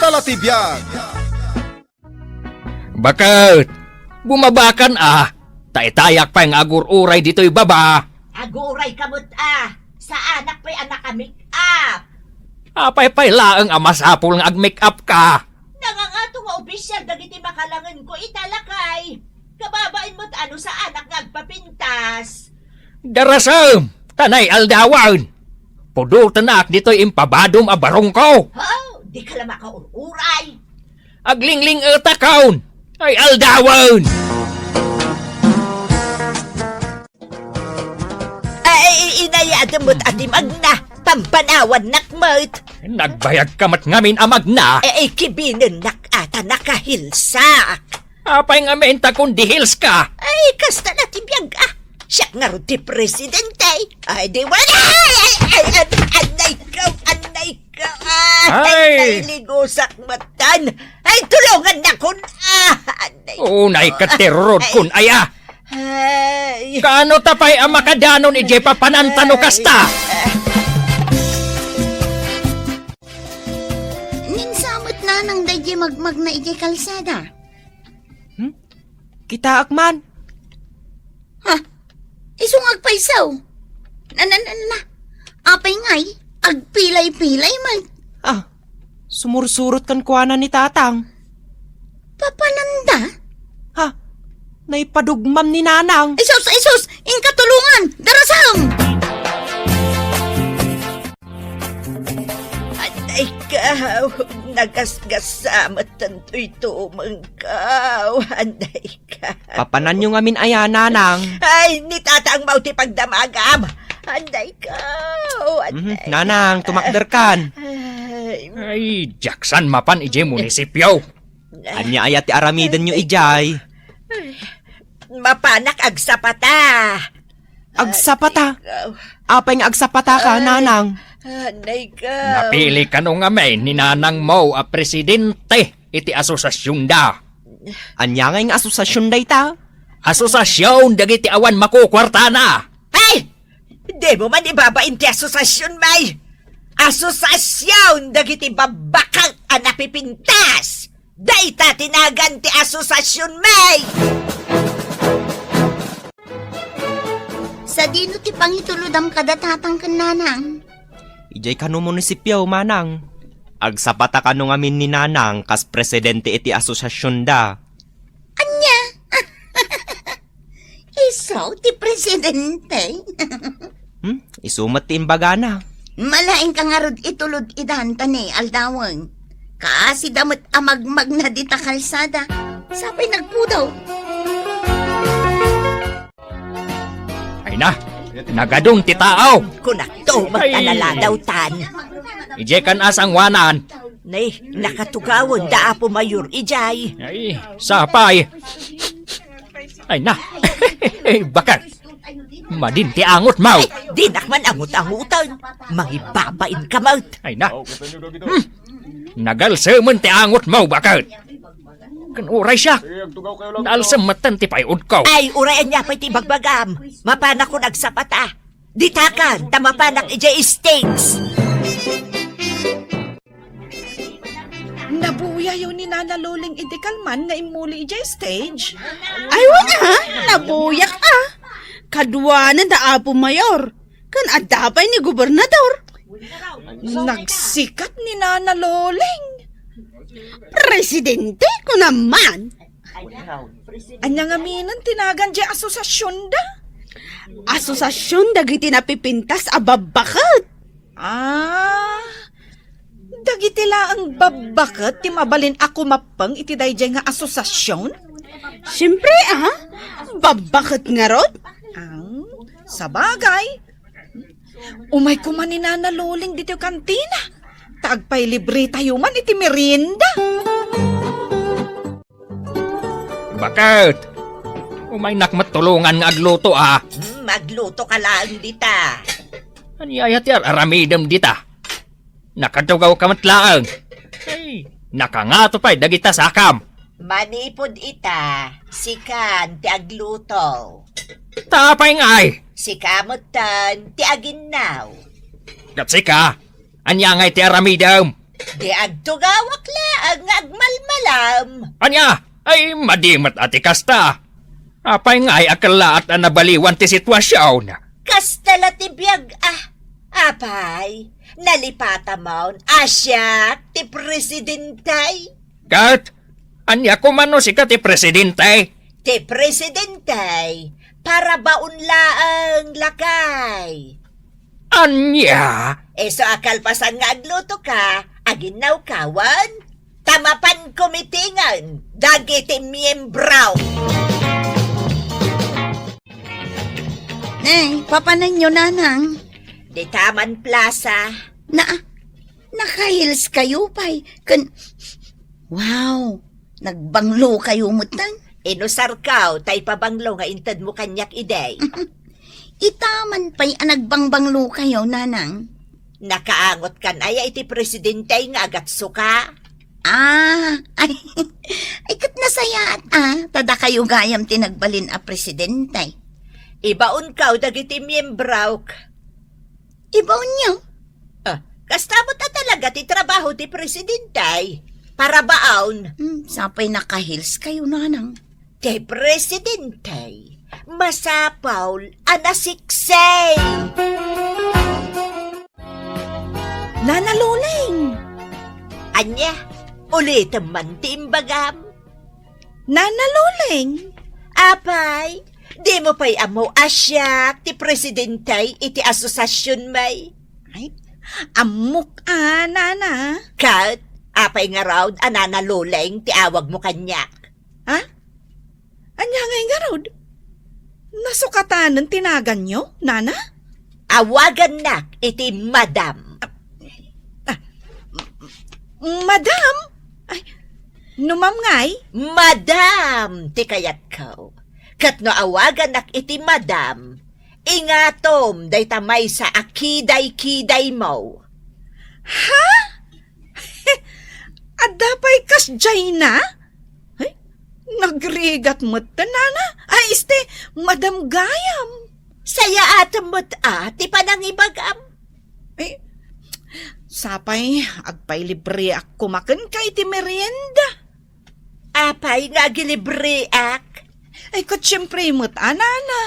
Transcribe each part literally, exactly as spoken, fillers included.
Talatibiag. Baket, bumabakan a, ta itayak pay nga agur-uray ditoy baba. Aguray ka met a, saanak pay a naka-make-up. Apay pay laeng a masapul nga ag-make-up ka? Nangangato nga opisyal dagiti makalangenko ita, lakay. Kababain met a no saanak nga agpapintas. Darasem, ta nay-aldawen. Pudotenak ditoy impabadom a barongko. Ho, di ka la makaur-uray. Aglingling-etakon, nay-aldawen. Ay, inayadem met a ti magna, pampanawannak met. Nagbayag ka met ngamin a magna. Ay, kibinennak a ta nakahilsak. Apay ngamin ta kundi hils ka? Ay, kasta na ti biag, ah. Siak ngarud ti presidente. Ay, di wala. Ay, ay, ay, ay, anay ko, anay ko, ah. Ay. Ay, nailigusak matan. Ay, tulongannakon, ah. Anay ko. Unay ka, terror kun, ay, ah. Ay. Kaano ta pay a makadanon idiay papananta no kasta? Ninsa met nanang daydiay magmagna idiay kalsada. Hmm? Kitaak man. Ha? Isu nga agpayso. Na, na, na, na. Apay ngay, agpilay-pilay man. Ah, sumursurot kenkuana ni Tatang. Papananda? Ha? Naipadugmam ni Nanang. Isus, isus! Inka tulongan! Darasam! Anay ka, nagasgasa met tantoy tumengko. Anay ka. Papananyo ngamin aya, Nanang? Ay, ni Tatang Mau ti pagdamagam. Anday ko, anday Mhm, ka. Nanang, tumakderkan. Ay. Ay, diaksan mapan idiay munisipyo. Ania aya ti aramidenyo idiay? Mapanak agsapata. Agsapata? Anday ko. Apay nga agsapata ka, Ay. Nanang? Anday ko. Napili kano ngamin ni Nanang Mau a presidente iti asosiasionda. Ania ngay nga asosiasion dayta? Asosiasion dagiti awan makukuartana. Ay! Dimo man ibabain ti asosiasion, may! Asosiasion dagiti babbaket a napipintas! Dayta ti nagan ti asosiasion, may! Sadino ti pangitulodam kada Tatang ken Nanang? Idiay kano munisipyo, Manang. Agsapata kano ngamin ni Nanang kas presidente iti asosiasionda. Ania? Isu ti presidente? Hmm? Isu met ti imbagana. Malaing ka ngarud itulod idan ta nay-aldawen. Kaasida met a magmagna dita kalsada. Sapay nagpudaw. Ay na, nagadun ti tao. Kunakto, Ay. Magkanaladawtan. Idiay kan asangwanan. Nay, nakatugawen da Apo Mayor idiay. Ay, sapay. Ay na. Ay, baket. Madin ti angotmo. Ay, dinak man angot-angotan. Mangibabain ka met. Ay na. Hmm. Nagalsemen ti angotmo, baket. Ken uray siak, naalsem metten ti pay-odko. Ay, uray ania pay ti ibagbagam. Mapanakon agsapata. Ditakan, ta mapanak idiay stage. Nabuyayo ni Nana Loling idi kalman nga immuli idiay stage? Ay, wen a, nabuyak a. Kaduanan da Apo Mayor, ken adda pay ni gobernador. Nagsikat ni Nana Loling. Presidente, kunam man. Ania ngamin ti nagan diay asosiasionda? Asosiasion dagiti napipintas a babbaket. Ah, dagiti laeng babbaket ti mabalin a kumappeng iti daydiay nga asosiasion? Siempre, ah, babbaket ngarud. Ah, sabagay. Umay koma ni Nana Loling ditoy kantina. Ta agpailibretayo man iti merienda. Baket! Umaynak met tulongan nga agluto, a. Hmm, agluto ka laeng dita. Ania aya ti ar-aramidem dita? Nakatugaw ka met laeng. Ay, nakangato pay dagita sakam. Manipud ita, sikan ti agluto. Ta apay ngay? Sika metten ti aginnaw. Ket sika, ania ngay ti aramidem? Di agtugawak laeng nga agmalmalam. Ania? Ay, madi met a ti kasta. Apay ngay a kellaat a nabaliwan ti situasion? Kasta la ti biag, ah. Apay, nalipatamon a siak ti presidente. Ket, ania koma no sika ti presidente? Ti presidente, parabaon laeng, lakay. Ania? Isu a kalpasan nga aglutoka, aginnawka wen? Ta mapanko mitingen dagiti miembro. Nay, papananyo, nanang? Dita man plaza. Na, naka-heels kayo pay. Ken, wow, nagbanglo kayo metten. Inusarko tay pabanglo nga intedmo kaniak idi. Ita man pay a nagbangbanglo kayo, nanang. Nakaangotkan aya iti presidente nga agatsuka? Ah, ay, ay, ket nasayaat, ah, ta dakayo gayam ti nagbalin a presidente. Ibaonko dagiti miembrok. Ibaonyo? Ah, kasta met a talaga ti trabaho ti presidente. Parabaon. Hmm, sapay naka-heels kayo, nanang. Ti presidente, masapul a nasiksay. Nana Loleng! Ania, ulitem man ti imbagam? Nana Loleng! Apay, dimo pay ammo a siak ti presidente iti asosasionmi? Ay, ammok a, nana. Ket, apay ngarud a Nana Loleng ti awagmo kaniak? Ha? Ania ngay ngarud? Nasukatanen ti naganyo, nana? Awagannak iti madam. Ah, madam? Ay, no ma'am ngay? Madam ti kayatko. Ket no awagannak iti madam, ingatom dayta maysa a kiday-kidaymo. Ha? Adda pay kasdiayna? Ay, nagrigat met ti nana. Ay, este, madam gayam. Sayaatem met a ti panangibagam. Ay, sapay, agpailibreak koma kenka iti merienda. Apay nga agilibreak? Ay, ket siempre met a, nana.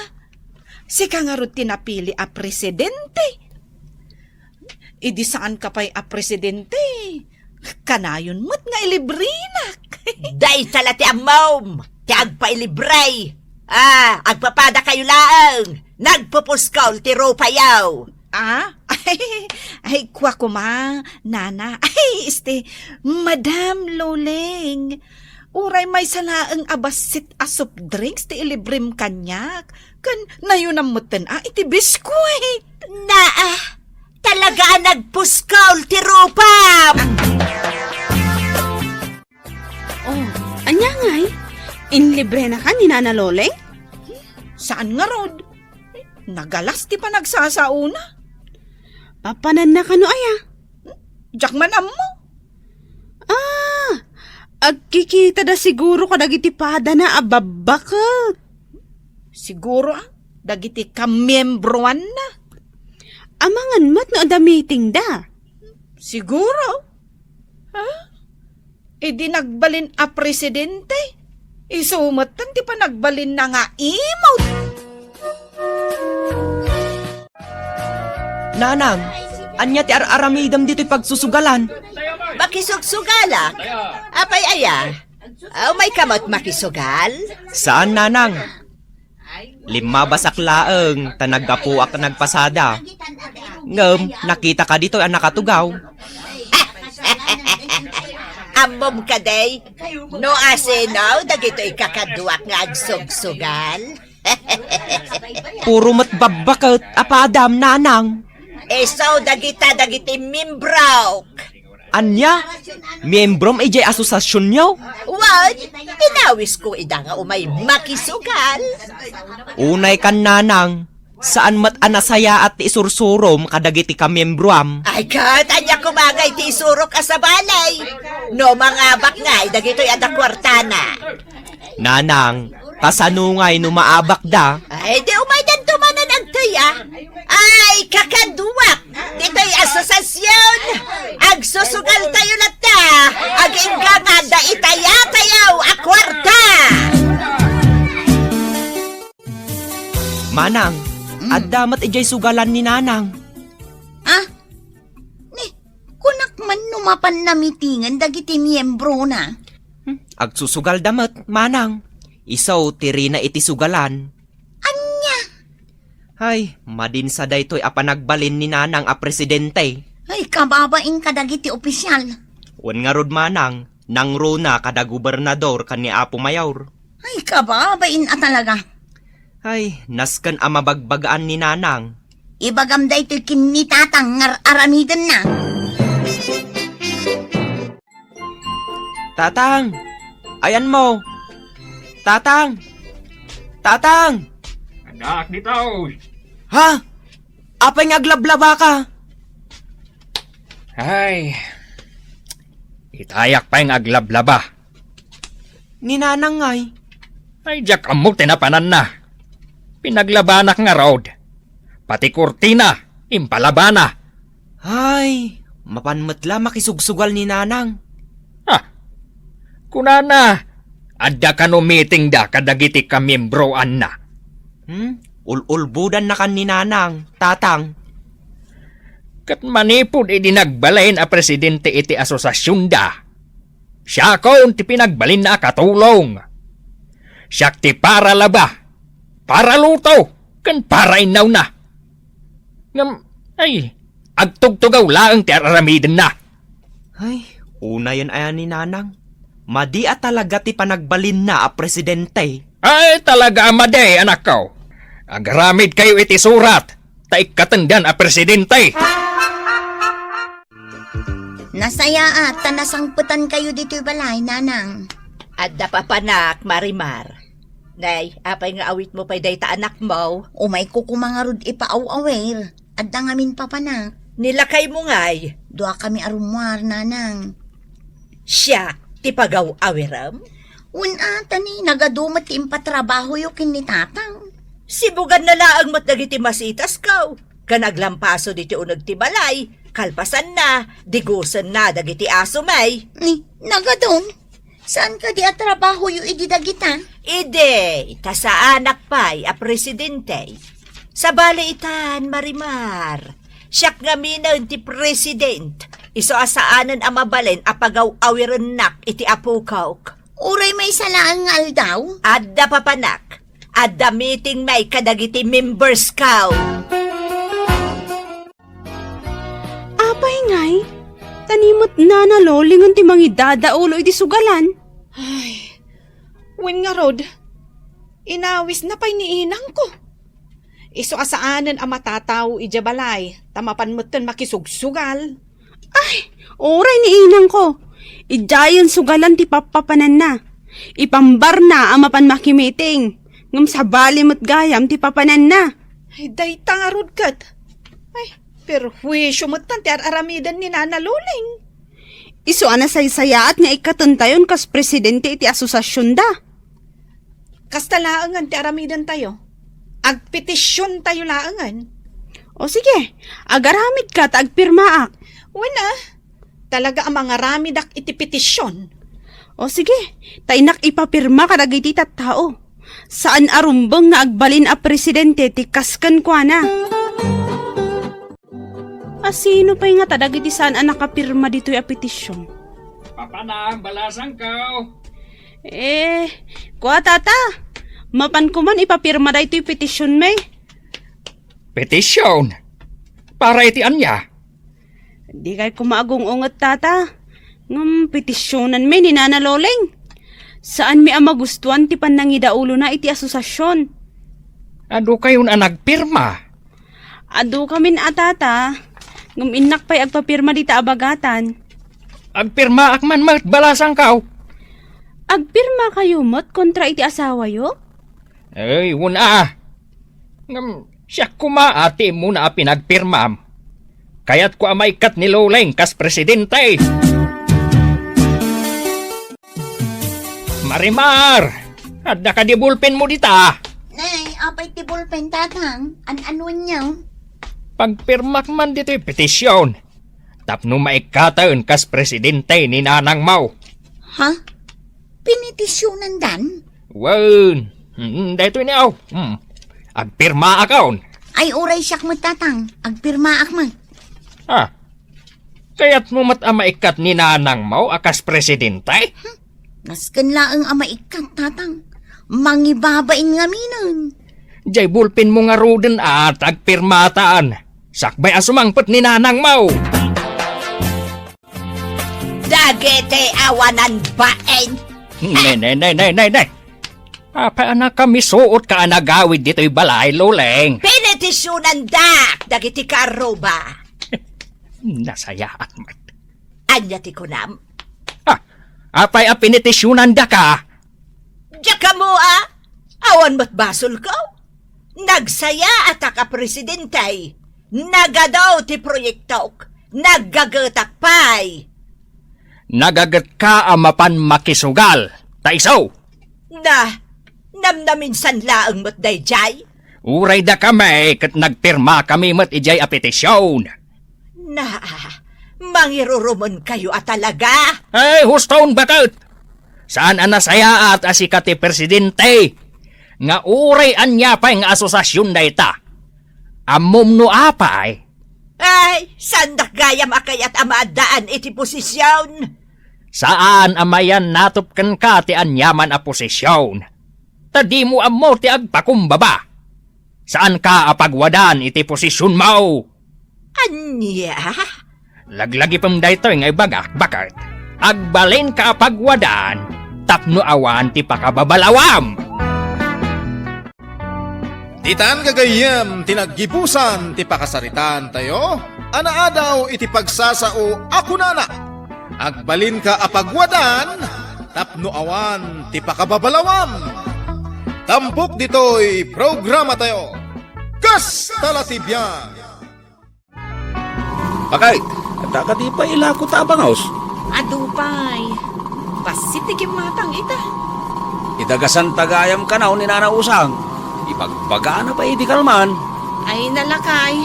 Sika ngarud ti napili a presidente. Idi saanka pay a presidente, kanayon met nga ilibrenak. Dayta la ti ammom, ti agpailibre. Ah, agpapadakayo laeng. Nagpupuskol ti rupayo. Ah? Ay, ay, kua koma, nana. Ay, este, Madam Loleng. Uray maysa laeng a bassit a soft drinks ti ilibrem kaniak. Ken nayonam metten a iti biskuit. Naa, talaga a nagpuskol ti rupam! Oh, ania ngay? Inlibrenaka ni Nana Loleng? Saan ngarud? Nagalas ti panagsasaona. Papananna kano aya? Diak man ammo. Ah, agkikitada siguro kadagiti padana a babbaket. Siguro, ah, dagiti kamiembroanna. Amangan met no adda meeting da. Siguro. Ha? Idi nagbalin a presidente, isu metten ti panagbalinna nga imot. Nanang, ania ti ar-aramidem ditoy pagsusugalan? Makisugsugalak? Apay aya? Umayka met makisugal? Saan, nanang. Limmabasak laeng ta naggapuak nagpasada. Ngem nakitaka ditoy a nakatugaw. Ammom kadi no asino dagitoy kakaduak nga agsugsugal? Puro met babbaket a padam, nanang. Isu dagita dagiti mimbrok. Ania? Miyembrom idiay asosasionyo? Wen, inawisko ida nga umay makisugal. Unay kan, nanang, saan met a nasayaat ti isursurom kadagiti kamiyembroam. Ay, ket ania koma ngay ti isurok a sabali? No mangabak ngay dagitoy adda kuartana. Nanang, kasano ngay no maabakda? Ay, di umaydanto manen agtoy, a. Ay, kakaduak! Ditoy asosasion! Agsusugal tayo Anang, Mm. adda met idiay sugalan ni Nanang. Ah? Ni, kunak man no mapan namitingen dagiti miyembrona. Hmm, agsusugalda met, Manang. Isu ti rina iti sugalan. Ania? Ay, madin sa daytoy a panagbalin ni Nanang a presidente. Ay, kababain kadagiti opisyal. Wen ngarud, Manang, nangruna kada gobernador ken ni Apo Mayor. Ay, kababain a talaga. Ay, nasken a mabagbagaan ni Nanang. Ibagam daytoy ken ni Tatang nga ar-aramidenna. Tatang! Ayanmo! Tatang! Tatang! Anak ni Taos! Ha? Apay nga aglablabaka? Ay, itayak pay nga aglablaba. Ni Nanang ngay? Ay, diak ammo ti napananna. Pinaglabanak ngarud. Pati kurtina, impalabana. Ay, mapan met la makisugsugal ni Nanang. Ha? Kunana, adda kano meeting da kadagiti kamiembroanna. Hmm? Ul-ulbodannakan ni Nanang, Tatang. Ket manipud idi nagbalin a presidente iti asosasionda, siakon ti pinagbalinna a katulong. Siak ti paralaba, paraluto, ken parainnawna. Ngem, ay, agtugtugaw laeng ti ar-aramidenna. Ay, unayen aya ni Nanang. Madi a talaga ti panagbalinna a presidente. Ay, talaga a madi, anakko. Agaramidkayo iti surat, ta ikkatendan a presidente. Nasayaat ta nasangpetankayo ditoy balay, Nanang. Adda papanak, Marimar. Nay, apay nga awitmo pay dayta anakmo? Umayko koma ngarud ipaaw-awir. Adda ngamin papanak. Ni lakaymo ngay? Duakami a rummuar, Nanang. Siak ti pagaw-awirem? Wen a, ta ni nagadu met ti impatrabahoyo ken ni Tatang. Sibuganna laeng met dagiti masitasko, ken aglampaso ditoy uneg ti balay, kalpasanna, digusenna dagiti asomi. Ni, nagadun? Saan kadi a trabahoyo idi dagita? Idi, ta saanak pay a presidente. Sabali itan, Marimar, siak ngaminen ti president. Isu a saanen a mabalin a pagaw-awirennak iti apokok. Uray maysa laeng nga aldaw? Adda papanak. Adda meeting mi kadagiti members ko. Apay ngay? Ta ni met Nana Lolingen ti mangidadaulo iti sugalan. Ay, wen ngarud, inawisna pay ni inangko. Isu a saanen a matatao idiay balay, ta mapan metten makisugsugal. Ay, uray ni inangko. Idiayen sugalan ti pappapananna. Ipambarna a mapan makimiting. Ngem sabali met gayam ti papananna. Ay, dayta ngarud ket. Ay, perhuisio metten ti ar-aramiden ni Nana Luling. Isu a nasaysayaat nga ikkatentayon kas presidente iti asosasionda. Kasta laengen ti aramidentayo. Agpetisiontayo laengen. O sige, agaramidka ta agpirmaak. Wen a, talaga a mangaramidak iti petision. O sige, ta innak ipapirma kadagiti tattao. Saan a rumbeng nga agbalin a presidente ti kas kenkuana. A sino pay ngata dagiti saan a nakapirma ditoy a petision? Papanam, balasangko. Eh, kua, tata, mapan koman ipapirma daytoy petision, may? Petision? Para iti ania? Di kay koma agung-unget, tata. Ngem petisionan may ni Nana Loleng. Saan mi a magustuan ti pannangidaulona iti asosasion. Adu kayon a nagpirma? Adu kamin a, tata. Ngem innak pay agpapirma dita a bagatan. Agpirmaak man met, balasangko. Agpirma kayo met kontra iti asawayo? Ay, wen a. Ngem, siak koma a ti immuna a pinagpirmam. Kayatko a maikkat ni Loleng kas presidente. Marimar! Adda kadi bulpenmo dita? Nay, apay ti bulpen, tatang? An-anuenyo? Pagpirmak man ditoy petision tapno maikkaten kas presidente ni nanangmo. Ha? Pinetisionandan? Wen, mm, daytoy ni, aw. Mm. Agpirmaakon. Ay, uray siak met, Tatang. Agpirmaak met. Ah, kayatmo met a maikkat ni nanangmo a kas presidente? Nasken laeng a maikkat, Tatang. Mangibabain ngaminen. Jay bulpenmo ngaruden a ta agpirmatan. Sakbay a sumangpet ni nanangmo. Dagiti awanan bain. Ne, ne, ne, ne, ne, ne. Apay a nakamisuotka a nagawid ditoy balay, Luleng? Pinetisionandak dagiti kaarruba. Nasayaat met. Ania ti kunam? Ah, apay a pinetisionandaka? Diak ammo a, awan met basolko. Nagsayaatak a presidente. Nagadu ti proyektok. Naggagetak pay. Nagagetka a mapan makisugal. Ta isu. Na, namnaminsan laeng met daydiay. Uray dakami ket nagpirmakami met idiay a petision. Na, mangirurumonkayo a talaga? Ay, huston, baket! Saan a nasayaat a sika ti presidente nga uray ania pay nga asosasion dayta. Ammom no apay? Ay, saandak gayam a kayat a maaddaan iti posision. Saan a mayan natop kenka ti aniaman a posision. Ta dimo ammo ti agpakumbaba. Saanka a pagwadan iti posisionmo. Ania? Laglagipem daytoy nga ibagak, baket. Agbalinka a pagwadan tapno awan ti pakababalawam. Ditan gagayyem ti naggibusan ti pakasaritaantayo a naadaw iti pagsasao a kunana, "Agbalinka a pagwadan tapno awan ti pakababalawam." Tampok ditoy programatayo, Kasta la ti Biag. Baket, adda kadi pay ilako ta a bangaws? Adu pay. Bassit ti kimmatang ita. Idagasanta gayam kano ni Nana Usang. Ibagbagana pay idi kalman. Ay, nalakay.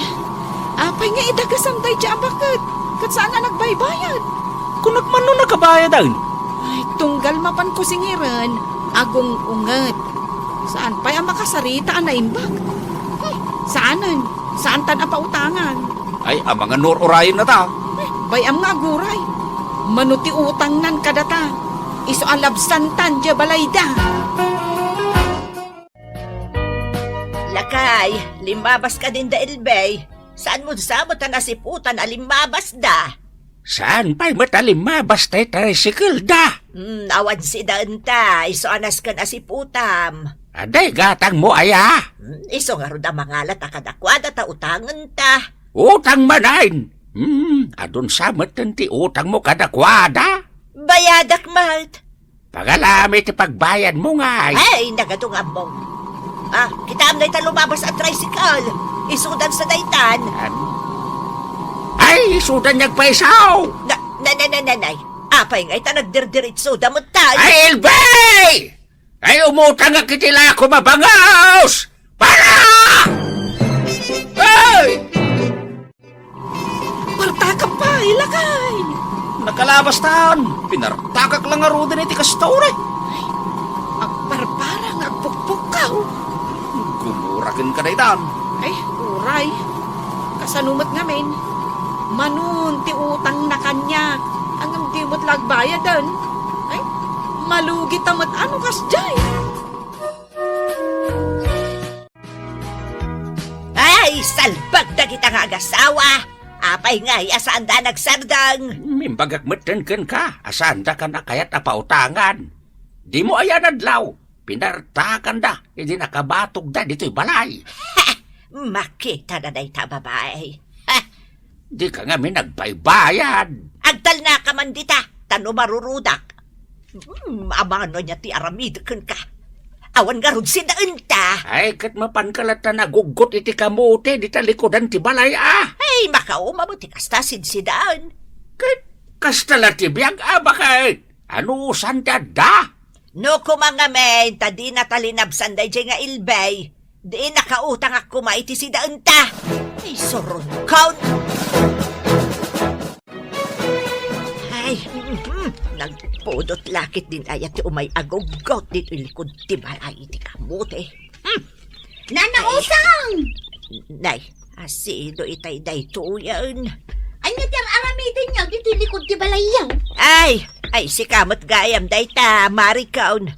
Apay nga idagasam daydi a baket? Ket saan a nagbaybayad. Kunak man no nakabayadan. Ay, tunggal mapan kusingiren, agung-unget. Saan pay a makasarita a naimbag? Hmm, saanen. Saantan a pautangan. Ay, amangan no ur-urayenna ta. Eh, bay-am nga aguray. Mano ti utangnan kadata, isu a labsantan diay balayda. Lakay, limmabas kadin da Elbey. Saanmo sa met a nasiputan a limmabasda? Saan pay met a limmabas ti tricycle da? Hmm, awan sidaenta, isu a nasken a siputam. Adda gatangmo aya? Hmm, isu ngarud a mangalat a kadakuada ta utangenta. Utang manen? Hmm, adun sa metten ti utangmo kadakuada? Bayadak met. Pagalami ti pagbayadmo ngay. Ay, nagadu nga ammom. Ah, kitaem dayta lumabas a tricycle. Isudan sa daytan. An-, ay, isudan nga agpaisaw! Na, na, na, na, na, nay. Apay nga ita nagdirdiritsuda met tay? Ay, Elbey! Ay, umutangak iti lako mabangaws! Para! Ay! Partakam pay, lakay! Nakalabastan! Pinartakak la ngaruden iti kasta uray. Ay, agparbara nga agpukpukkaw. Gumura kenka daytan. Ay, uray. Kasano met ngamin? Manon ti utangna kaniak. Ngem di met la agbayaden. Ay, malugita met a no kasdiay. Ay, salbag dagita nga agasawa! Apay ngay a saanda a nagsardeng? Imbagak metten kenka a saandakan a kayat a pautangan. Dimo aya nadlaw, pinartakanda idi nakabatogda ditoy balay. Ha! Makita na dayta a babai. Ha! Dika ngamin agbaybayad. Agtalnaka man dita, ta no marurudak. Hmm, amano nia ti aramidek kenka? Awan ngarud sidaenta. Ay, ket mapanka latta naguggot iti kamote dita likudan ti balay, a? Ay, makauma met ti kasta, sidsidaen. Ket kasta la ti biag, a, baket? Anusan ti adda? No koma ngamin ta dinata linabsan daydiay nga Elbey, di nakautangak koma iti sidaenta. Ay, surunkon! Ay, mhm, nagpudot la ketdin aya ti umay aguggot ditoy likud ti balay iti kamote. Hmm. Nana Ay. Usang! Nay, asino itay daytoyen? Ania ti ar-aramidenyo ditoy likud ti balayyo? Ay, ay, sika met gayam dayta, Maricon.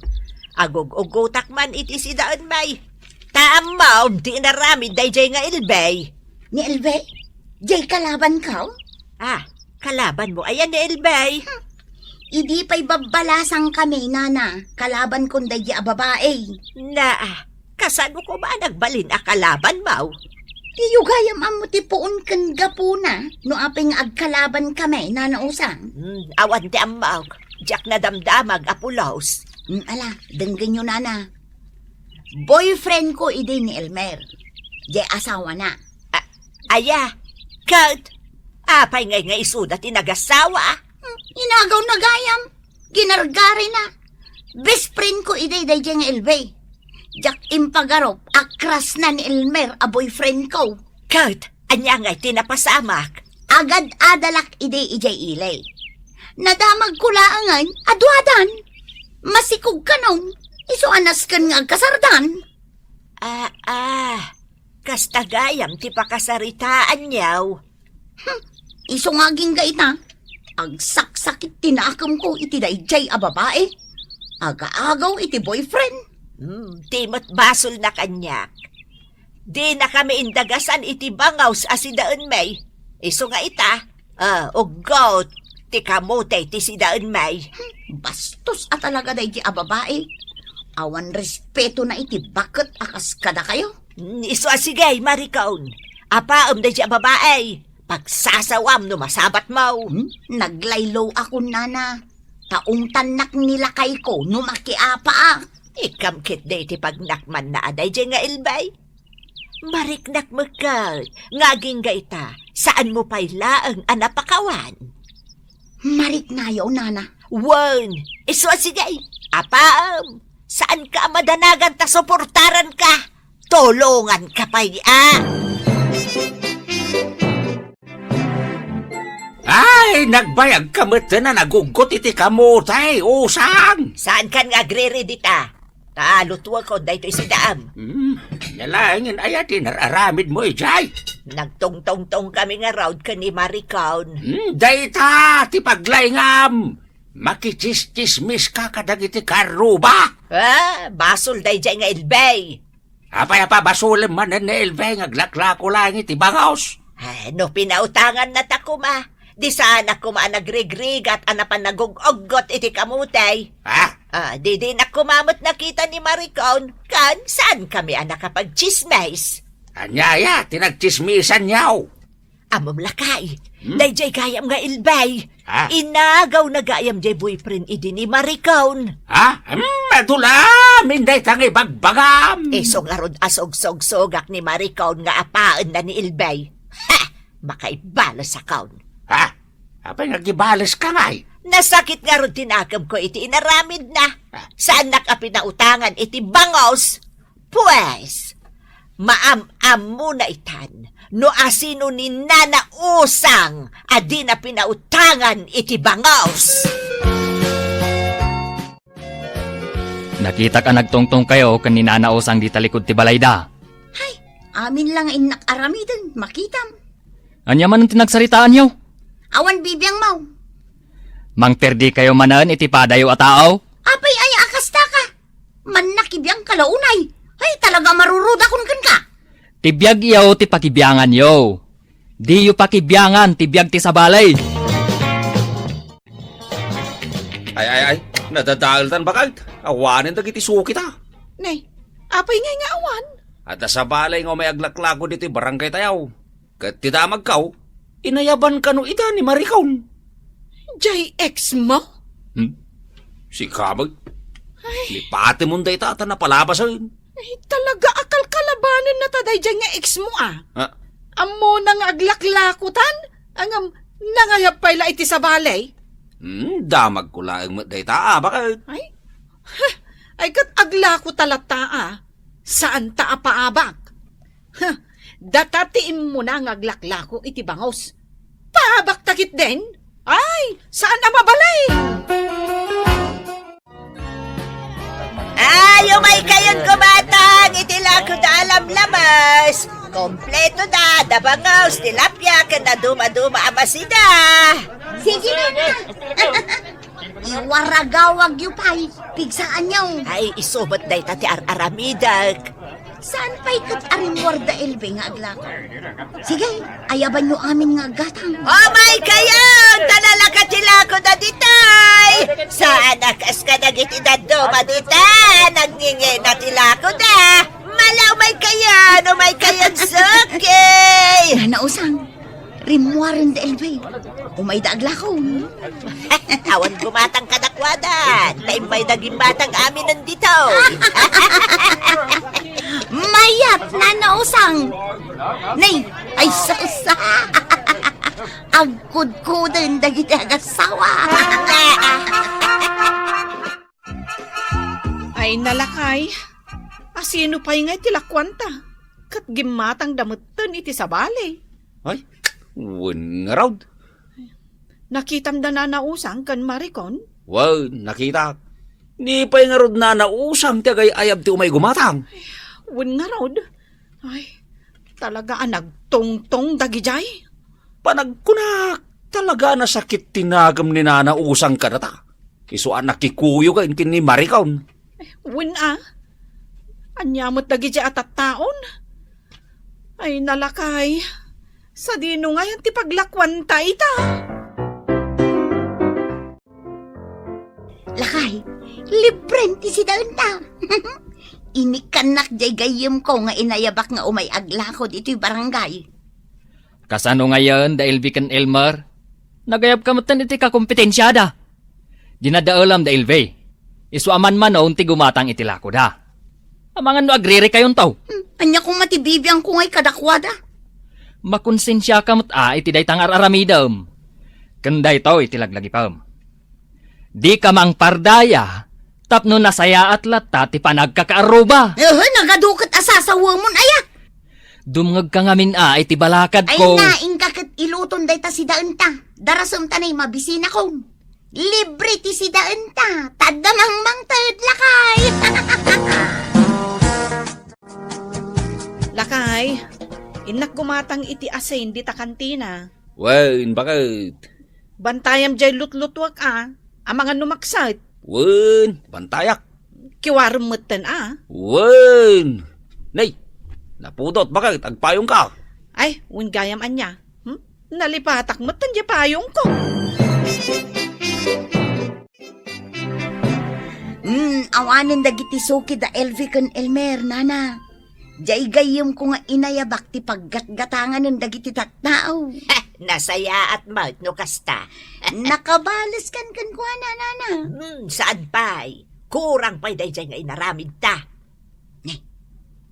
Agug-ugutak man iti sidaen, may. Ta ammom ti inaramid dayjay nga Elbey. Ni Elbey? Jay kalabanko? Ah, kalabanmo aya ni Elbey? Hmm. Idi pay babbalasangkami, nana, kalabankon daydi a babai. Naa, kasano koma a nagbalin a kalabanmo? Diyo gayam ammo ti puon ken gapuna no apay nga agkalabankami, Nana Usang. Hmm, awan ti ammok. Diak nadamdamag a pulos. Hmm, ala, denggenyo, nana. Boyfriend ko idi ni Elmer. Jay asawana. A-, aya? Ket, apay ngay nga isuda ti nagasawa? Hmm, inagaw na gayam. Ginargarina. Best friend ko idi dayjay nga Elbey. Diak impagarup a crush na ni Elmer a boyfriend ko. Ket, ania ngay ti napasamak? Agad-adalak idi idiay ili. Nadamagko laengen a duadan. Masikog kanon, isu a nasken nga agkasardan. Ah, ah. Kasta gayam ti pakasaritaanyo. Hmm, isu nga agingga ita, agsaksakit ti nakemko iti dayjay a babai. Agaagaw iti boyfriend. Hmm, ti met basolna kaniak. Dinakami indagasan iti bangaws a sidaenmi. Isu nga ita, ah, uggot ti kamote ti sidaenmi. Hmm, bastos a talaga dayjay a babai. Awan respetona iti baket a kas kadakayo. Hmm, isu a sige, Maricon. Apaem dayjay a babai. Pagsasawam no masabatmo. Hmm? Naglaylo akon, nana. Ta ungtannak ni lakayko no makiapaak. Ikkam ketdi ti pagnakmanna a dayjay nga Elbey. Mariknak met ket nga agingga ita, saanmo pay laeng a napakawan. Mariknayo, nana. Wen, isu a sige, apaem. Saanka a madanagan ta suportaranka. Tulonganka pay a. Ay, nagbayagka metten a naguggot iti kamote, Usang! Saankan nga agriridi ta? Ta lutuekon daytoy sidaam. Hmm, ania laengen aya ti nar-aramidmo idiay? Nagtungtungtongkami ngarud ken ni Maricon. Hmm, dayta ti paglaingam. Makitsismismiska kadagiti karruba. Ah, basol daydiay nga Elbey. Apay a pabasolem manen ni Elbey nga aglaklako laeng iti bangaws? Ah, no pinautanganna ta koma, di saanak koma a nagrigrigat a napan nagug-uggot iti kamote. Ha? Ah, di dinak koma met nakita ni Maricon, ken saankami a nakapagtsismis. Ania aya ti nagtsismisanyo? Ammom lakay, Hmm? daydiay gayam nga Elbey. Ha? Inagawna gayam diay boyfriend idi ni Maricon. Ha? Hmm, adu la amin dayta nga ibagbagam. Isu ngarud a sugsugsugak ni Maricon nga apaenna ni Elbey. Ha! Makaibalesakon. Ha? Apay nga agibaleska ngay? Nasakit ngarud ti nakemko iti inaramidna. Ha? Saannak a pinautangan iti bangaws. Pues, maam-ammona itan no asino ni Nana Usang a dina pinautangan iti bangaws. Nakitak a nagtungtongkayo ken ni Nana Usang dita likud ti balayda. Hay, amin la nga innak aramiden, makitam. Ania manen ti nagsaritaanyo? Awan bibiangmo. Mangperdikayo manen iti padayo a tao? Apay aya a kastaka? Mannakibiangka la unay. Ay, talaga marurudakon kenka. Ti biagyo ti pakibianganyo. Diyo pakibiangan ti biag ti sabali. Ay, ay, ay, nadadaeltan, baket. Awanen dagiti sukita. Nay, apay ngay nga awan? Adda sabali nga umay aglaklako ditoy barangay tayo. Ket ti damagko, inayaban kano ida ni Maricon. Jay ex mo? Hmm? Sika met. Ay. Ni patimon dayta ta napalabasen. Ay, talaga a kalkalabanen na ta daydiay nga ex mo, ah. Ah. Ammona nga aglaklakotan, ngem nangayab pay la iti sabali. Hmm, damagko laeng met dayta, ah, baket. Ay, ha, ay, ket aglako ta latta, ah. Saan ta a paabak. Huh, data ti immuna nga aglaklako iti bangaws. Paabak ta ketdin? Ay, saan a mabalin? Ay, umaykayon kumatang iti lakud a alam Kompleto da, da bangaw, tilapia, ken dadduma-duma a masida. Sige na, Nay. Iwaragawagyo pay, pigsaanyo. Ay, isu met dayta ti ar-aramidek. Saan pay ket a rimmuar da Elvi nga aglako? Sige, ayabanyo amin nga aggatang. Umay kayon! Ta nalaka ti lakoda ditay! Saan a kas kadagiti dadduma dita, nagngingina ti lakoda. Mala, umay kayon, umay kayon, suki! Nana Usang, rimmuaren da Elvi. Umayda aglako. Awan gumatang kadakuada. Ta immayda gimmatang aminen ditoy. Mayat, Nana Usang. Nay, ay, sus. Agkudkuden dagiti agassawa. Ay, nalakay. Asino pay nga iti lakuanta? Ket gimmatangda metten iti sabali. Ay, wen ngarud. Nakitam da Nana Usang ken Maricon? Wen, nakitak. Ni pay ngarud Nana Usang ti agay-ayab ti umay gumatang. Wen ngarud. Ay, talaga a nagtungtong dagidiay. Panagkunak, talaga a nasakit ti nakem ni Nana Usang kadata. Isu a nakikuyogen ken ni Maricon. Wen a, ania met dagidiay a tattaon? Ay, nalakay. Sadino ngayen ti paglakuanta ita? Lakay, libren ti sidaenta. Inikkannak diay gayyemko nga inayabak nga umay aglako ditoy barangay. Kasano ngayen da Elvi ken Elmer? Nagayabka metten iti kakompetensiada. Dinadaelam da Elvi. Isu a manmanon ti gumatang iti lakoda. Amangan no agririkayonto. Hmm, ania koma ti bibiangko ngay kadakuada? Makonsensiaka met a iti dayta nga ar-aramidem. Ken daytoy ti laglagipem. Dika mangpardaya tapno nasayaat latta ti panagkakaarruba. Eh, nagadu ket a sasawemon aya. Dumngegka ngamin a iti balakadko. Ay, nainka ket iluton dayta sidaenta. Darasemta nay mabisinakon. Libre ti sidaenta. Tadda mangmangted, lakay. Lakay, innak gumatang iti asin dita kantina. Wen, baket. Bantayam diay lutlutuak a, amangan no maksat. Wen, bantayak. Kiwarem metten a. Wen. Nay, napudot, baket, agpayongka. Ay, wen gayam ania. Hmm? Nalipatak metten diay payongko. Hmm, awanen dagiti suki da Elvi ken Elmer, nana. Diay gayyemko nga inayabak ti paggatgatanganen dagiti tattao. Nasayaat met no kasta. Nakabaleskan kenkuana, nana. Hmm, saan pay? Kurang pay daydiay nga inaramidta. Ne,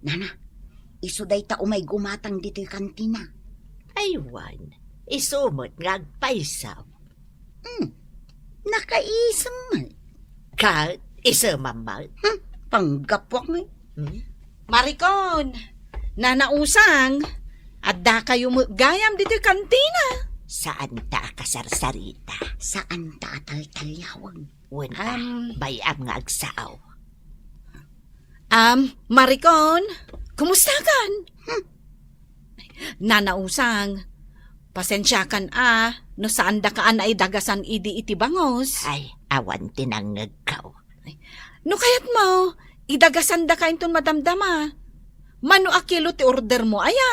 nana, isu dayta umay gumatang ditoy kantina. Ay, wen, isu met nga agpayso. Hmm, nakaisem met. Ket isemam met. Hmm, panggapuak ngay. Hmm? Maricon, Nana Usang, addakayo met gayam ditoy kantina. Saanta a kasarsarita. Saanta a taltaliaweg. Wen a, Am. Bay-am nga agsao. Am, Maricon, kumustakan? Hmm. Nana Usang, pasensiakan a no saandaka a naidagasan idi iti bangos. Ay, awan ti nangngegko. Ay, no kayatmo, idagasandaka inton madamdama. Mano a kilo ti ordermo, aya?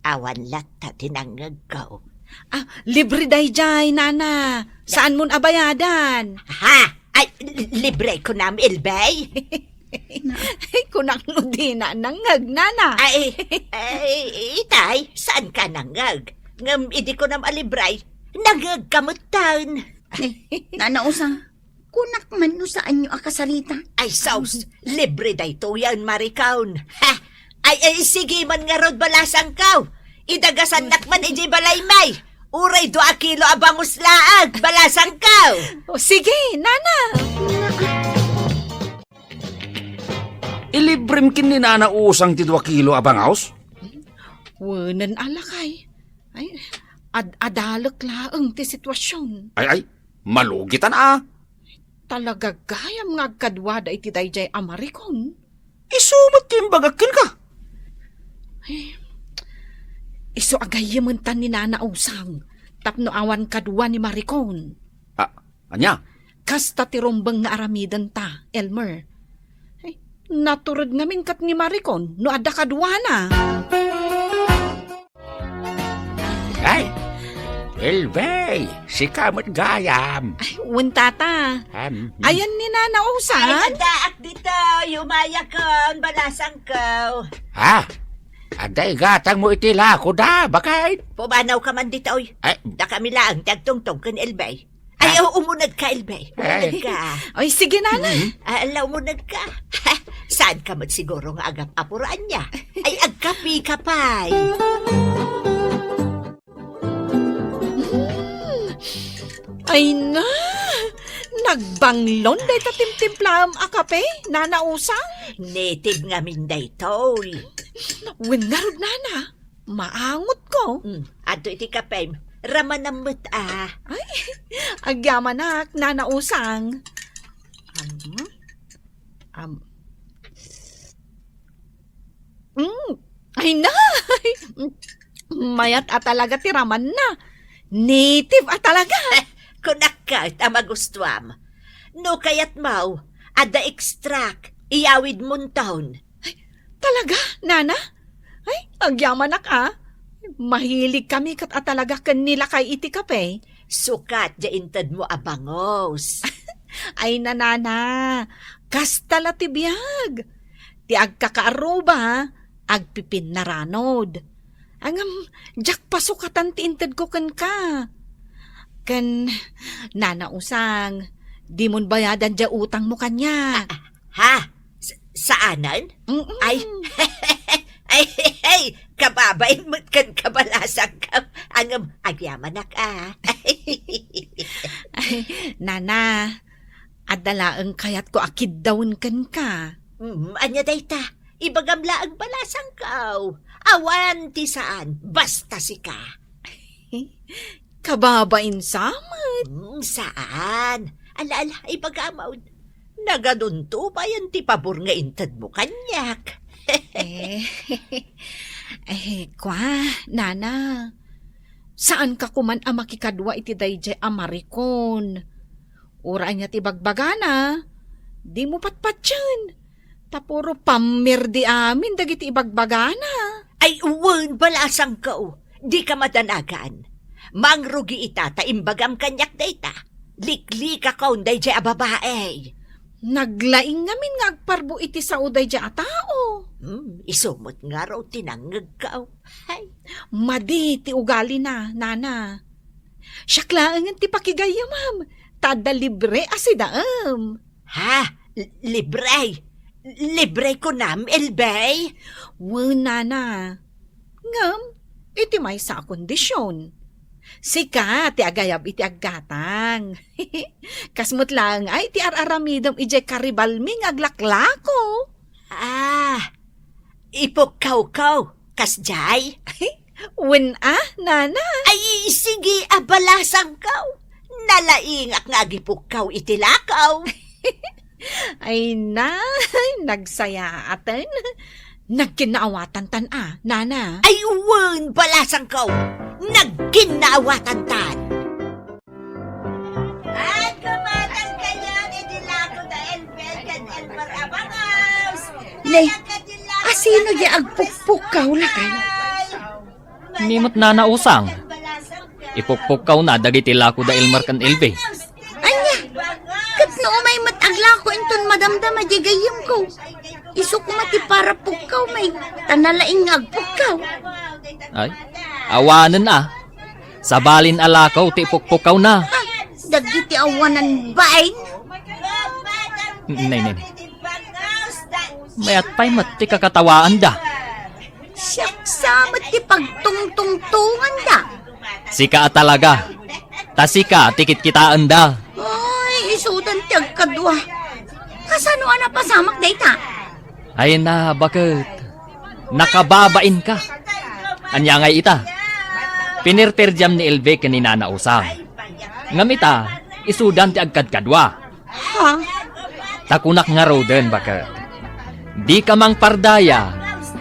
Awan latta ti nangngegko. Ah, libre daydiay, nana. Saanmon a bayadan. Ha? Ay, li-, libre kunam, Elbay? Ay, kunak no dina nangngeg, nana. Ay, ay, itay, saanka nangngeg? Ngem idi kunam a libre, nangngegka metten. Eh, Nana Usang, kunak man no saanyo a kasarita. Ay, sus, libre daytoyen, Maricon. Ha? Ay, ay, sige man ngarud, balasangko. Idagasannak man idiay balaymi. Uray dua a kilo a bangus laeng, balasangko. O, sige, nana. Ilibrem ken ni Nana Usang ti dua kilo a bangus? Wenen a lakay. Ay, ad-adalek laeng ti sitwasion. Ay, ay, malugitan a. Talaga gayam nga agkaduada iti daydiay a Maricon. Isu met ti imbagak kenka. Isu a gayyementan ni Nana Usang tapno awan kadua ni Maricon. Ah, ania? Kasta ti rumbeng nga aramidenta, Elmer. Ay, natured ngamin ket ni Maricon no adda kaduana. Ay, Elvey, sika met gayam. Ay, wen, tata. Am, hmm. Ayan ni Nana Usang. Ay, addaak ditoy, umayakon, balasangko. Ha? Adda igatangmo iti lakoda, baket? Pumanawka man ditoy. Ay. Dakami laeng ti agtungtong ken Elvey. Ay, ah, o, umunegka, Elvey. Ay. Umunegka. Ay, sige, Nana. Mm. Ah, ala, umunegka. Saanka met siguro nga agap-apuran niya? Ay, agkapika pay. Hmm. Ay na, nagbanglon dayta timtimplaem a kape, Nana Usang. Native ngamin daytoy. Wen ngarud, Nana. Maangotko. Mm, adto iti kapem. Ramanam met, ah. Ay, agyamanak, Nana Usang. Am, am. Mm, ay na! Mayat a talaga ti ramanna. Native a talaga. Kunak ket a magustuam. No kayatmo, adda extract, iyawidmonton. Ay, talaga, Nana? Ay, agyamanak, ah. Mahilig kami ket a talaga ken ni lakay iti kape. Sukat diay intedmo a bangus. Ay, Nana, kasta la ti biag. Ti agkakaaruba, agpipinnaranod. Ngem, diak pasukatan ti intedko kenka. Ken, Nana Usang, dimon bayadan diay utangmo kaniak. Ah, Ha? S-, saanen? Mm-mm. Ay, ay, ay, kababain met ken kabalasangko. Ngem, agyamanak, ah. Ay, Nana, adda laeng kayatko a kiddawen kenka. Mm, ania dayta? Ibagam laeng balasangko. Awan ti saan, basta sika. Kababain sa met? Mm, saan? Ala, ala, ibagam, aw, nagadunto bayan ti pabor nga intedmo kaniak. Eh, eh, kwa, Nana, saanka koman a makikadua iti daydiay a Maricon? Uray ania ti bagbagana, dimo patpatien. Ta puro pammirdi amin dagiti ibagbagana. Ay, wen, balasangko, dika madanagan. Mangrugi ita ta imbagam kaniak dayta. Liklikakon daydiay a babai. Naglaing ngamin nga agparbo iti sao daydiay a tao. Hmm, isu met ngarud ti nangngegko. Hay. Madi ti ugalina, Nana. Siak laengen ti pakigayyemam, ta adda libre a sidaem. Ha? L-, libre? Libre kunam, Elbey? Wen, Nana. Ngem, iti maysa a kondision. Sika ti agayab iti aggatang. Kas met laeng ay ti ar-aramidem idiay karibalmi nga aglaklako. Ah, ipukkawko, kasdiay? Wen a, Nana? Ay, sige a balasangko. Nalaingak nga agipukkaw iti lakaw. Ay, nay, nagsayaaten. Nagkinnaawatantan a, Nana. Ay, wen, balasangko. Nagkinnaawatantan. Ay, kumatang kayo, iti lako da Elbel ken Elmer Abangaws. Nay, asino di agpukpukkaw lakay? Ni met Nana Usang. Ipukpukkaw na dagiti lako da Elmer ken Elbe. Anya, ket no umay met aglako inton madamdama di gayyemko. Isu koma ti para pukkaw, may, ta nalaing nga agpukkaw. Ay, awanen a. Sabalin a lakaw ti ipukpukkawna. Ah, dagiti awanan bain. Nay, nay, nay. Mayat pay met ti kakatawaanda. Siak sa met ti pagtungtungtonganda. Sika a talaga. Ta sika ti kitkitaenda. Ay, isudan ti agkadua. Kasano a napasamak dayta? Ay na, baket. Nakababainka. Ania ngay ita? Pinirpirdiam ni Elbe ken ni Nana Usang. Ngem ita, isudan ti agkadkadua. Ha? Ta kunak ngaruden, baket. Dika mangpardaya.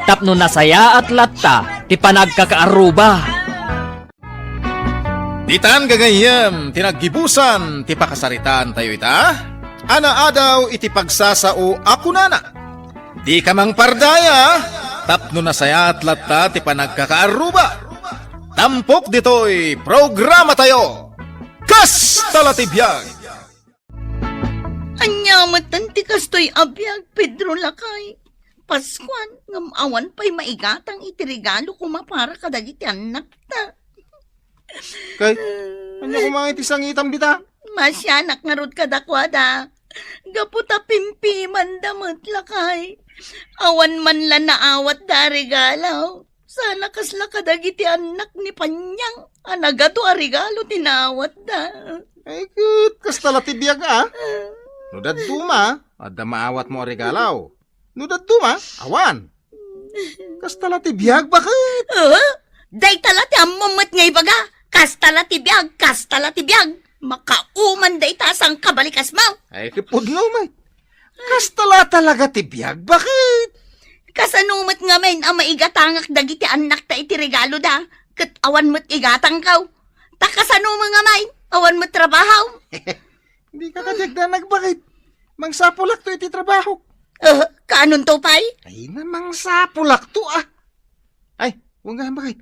tapno nasayaat latta ti panagkakaarruba. Ditan gagayyem ti naggibusan ti pakasaritaantayo ita, a naadaw iti pagsasao a kunana, "Dika mangpardaya, tapno nasayaat latta ti panagkakaarruba." Tampok ditoy programatayo, Kasta la ti Biag. Ania met ti kastoy a biag, Pedro lakay? Paskuan, ngem awan pay maigatang iti regalo koma para kadagiti annakta. Kay, ania koma iti sangitam dita? Masianak ngarud kadakuada. Gapu ta pimpimanda met lakay. Awan man la naawatda a regalo. Sana kasla kadagiti annak ni Panyang a nagadu a regalo ti naawatda. Ay, ket kasta la ti biag, a? No dadduma, adda maawatmo a regalo. No dadduma, awan. Kasta la ti biag, baket? Ah? Dayta la ti ammom met nga ibaga. Kasta la ti biag, kasta la ti biag. Makauman dayta a sangkabalikasmo. Ay, ket pudno met. Kasta la talaga ti biag, baket? Kasano met ngamin a maigatangak dagiti annakta iti regaloda, ket awan met igatangko? Ta kasano met ngamin, awan met trabaho? Dika kadi agdanag, baket? Mangsapulakto iti trabahok. Eh, kaanonto pay? Ay na, mangsapulakto, a. Ay, wen gayam, baket.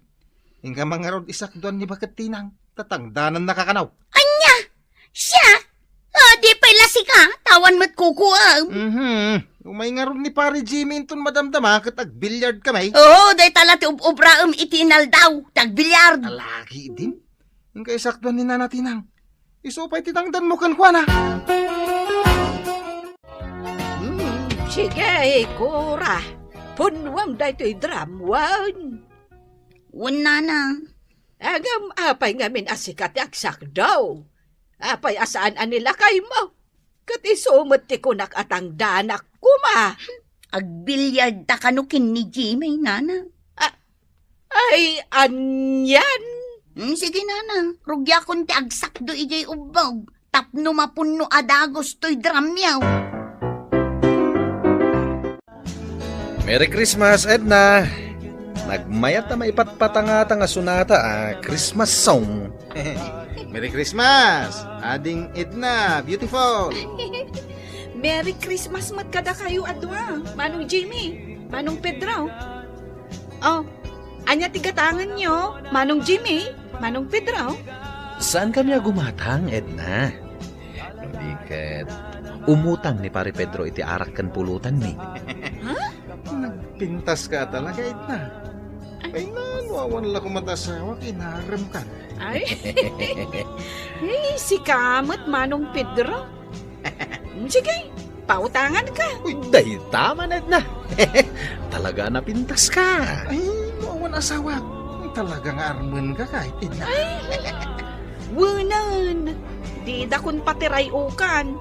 Inka man ngarud isakduan ni baket Tinang, ta tangdanannaka kano. Ania? Siak? A, di pay la sika, ta awan met kukuam. Mhm. Umay ngarud ni Pare Jimmy inton madamdama ket agbiliard kami. Oo, dayta la ti ub-ubraem iti inaldaw, ti agbiliard. Alagi din. Inka isakduan ni Nana Tinang. Isu pay ti tangdanmo kenkuana. Hmm, sige, Kora. Punnuam daytoy drum, wen. Wen, Nana. Ngem apay ngamin a sika ti agsakdo? Apay a saan a ni lakaymo? Ket isu met ti kunak a tangdanak koma. Agbiliardta kano ken ni Jimmy, Nana. A-, ay, anian? Mm, sige, Nana. Rugiakon ti agsakdo idiay ubbog tapno mapunno a dagus toy dramyo. Merry Christmas, Edna! Nagmayat a maipatpatangata nga sonata a Christmas song. Merry Christmas, Ading Edna, beautiful! Merry Christmas met kadakayo a dua, Manong Jimmy, Manong Pedro. Oh, ania ti gatangenyo, Manong Jimmy, Manong Pedro? Saan kami a gumatang, Edna? No di ket, umutang ni Pare Pedro iti arak ken pulutanmi. Ha? Nagpintaska talaga, Edna. Ay, nano, awan la koma ti asawak, inarem ka. Ay. Ay, sika met, Manong Pedro. Mm, sige, pautangan ka. Uy, dayta man, Edna. Talaga a napintaska. Ay, no awan asawak, talaga nga armen ka, kahit Edna. Ay, wenen, didakon patiray-ukan.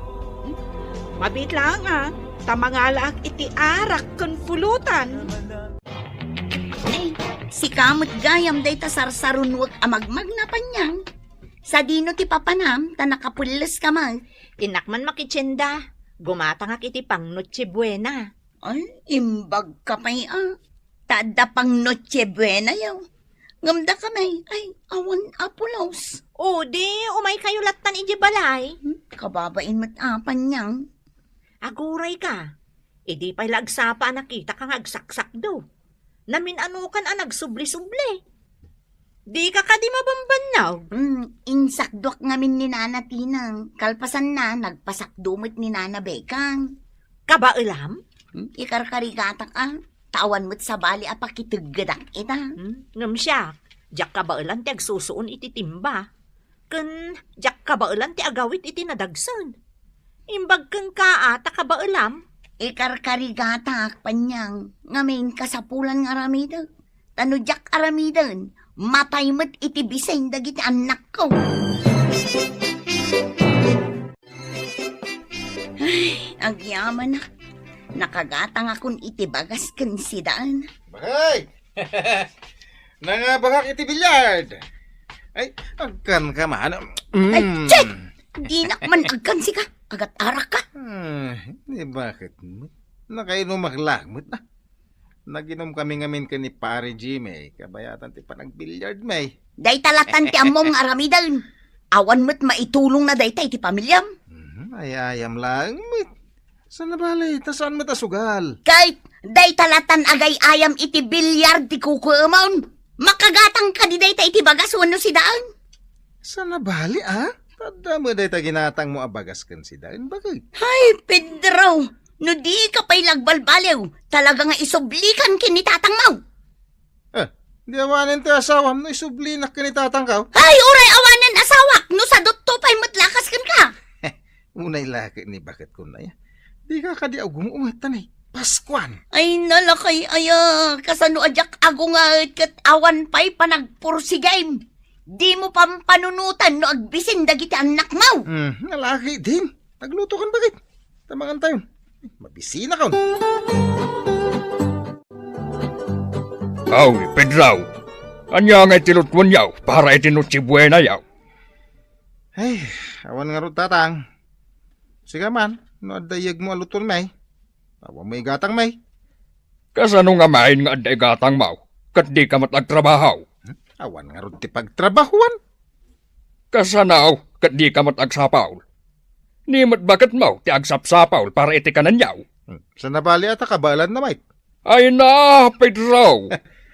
Mabiit laeng a, ta mangalaak iti arak ken pulutan. Ay, sika met gayam dayta sarsarunuek a magmagna, Panyang. Sadino ti papanam, ta nakapelles ka met? Innak man makitienda. Gumatangak iti pang Noche Buena. Ay, imbag ka pay a. Ta adda pang Noche Buena yaw. Ngem dakami, ay, awan a pulos. O, di, umay kayo lattan idiay balay. Hmm, kababain met a, Panyang. Aguray ka. Idi pay la agsapa a nakita ka nga agsaksakdo. Namin-anokan a nagsubli-subli. Dika kadi mabambannog? Hmm, insakduak ngamin ni Nana Tinang. Kalpasanna, nagpasakdo met ni Nana Bekang. Kabaelam? Hmm, ikarkarigatak a. Ta awan met sabali a pakiteggedak ita. Hmm, ngem siak, diak kabaelan ti agsusuon iti timba. Ken diak kabaelan ti agawid iti nadagsen. Imbag kenka a ta kabaelam. Ikarkarigatak, Panyang, ngamin kasapulan nga aramidek. Ta no diak aramiden, matay met iti bisin dagiti annakko. Ay, agyamanak. Nakagatangakon iti bagas ken sidan. Bakay! Nangabagak iti billiard. Ay, agkan ka man. Ay, mm. Chet! Dinak man agkan sika. Agat-arak ka. Ah, di bakit mo? Nakainumak lakmet na. Naginumkami ngamin ken ni Pare Jimmy, kabayatan ti panagbilliardmi. Dayta lattan ti ammom nga aramiden. Awan met maitulongna dayta iti pamiliam. Mhm, ay-ayam laeng met. Saan a bale, ta saan met a sugal? Ket dayta lattan agay-ayam iti billiard ti kukuemon. Makagatang kadi dayta iti bagas wenno sidaen? Saan a bale, a? Ta adda met dayta ginatangmo a bagas ken sidaen, baket? Ay, Pedro! No dika pay nagbalbaliw, talaga nga isublikan ken ni tatangmo. Eh, di awanen ti asawam no isublinak ken ni tatangko? Ay, uray awanen asawak, no sadutto pay met lakas kenka. Unay la ket ni baket kunay. Dika kadi agum-umet, tanay. Paskuan. Ay, nalakay aya, kasano a diak agunget ket awan pay panagpursigim. Dimo pampanunotan no agbisin dagiti annakmo. Hmm, nalaki din. Nagluto kan bagay. Tamangan tayo. Mabisina ka. Aw, Pedro. Ania nga iti lutuen yaw para iti Noche Buena yaw? Ay, awan ngarud, tatang. Sika man, no adda iyegmo a lutuenmi, awan mo igatangmi. Kasano ngamin nga adda igatangmo, ket dika met agtrabaho? Hmm? Awan ngarud ti pagtrabahoan. Kasano, ket dika met agsapul? Ni met baketmo ti agsapsapul para iti kanenyaw. Hmm. Saan a bale a ta kabaelanna met. Ay na, Pedro!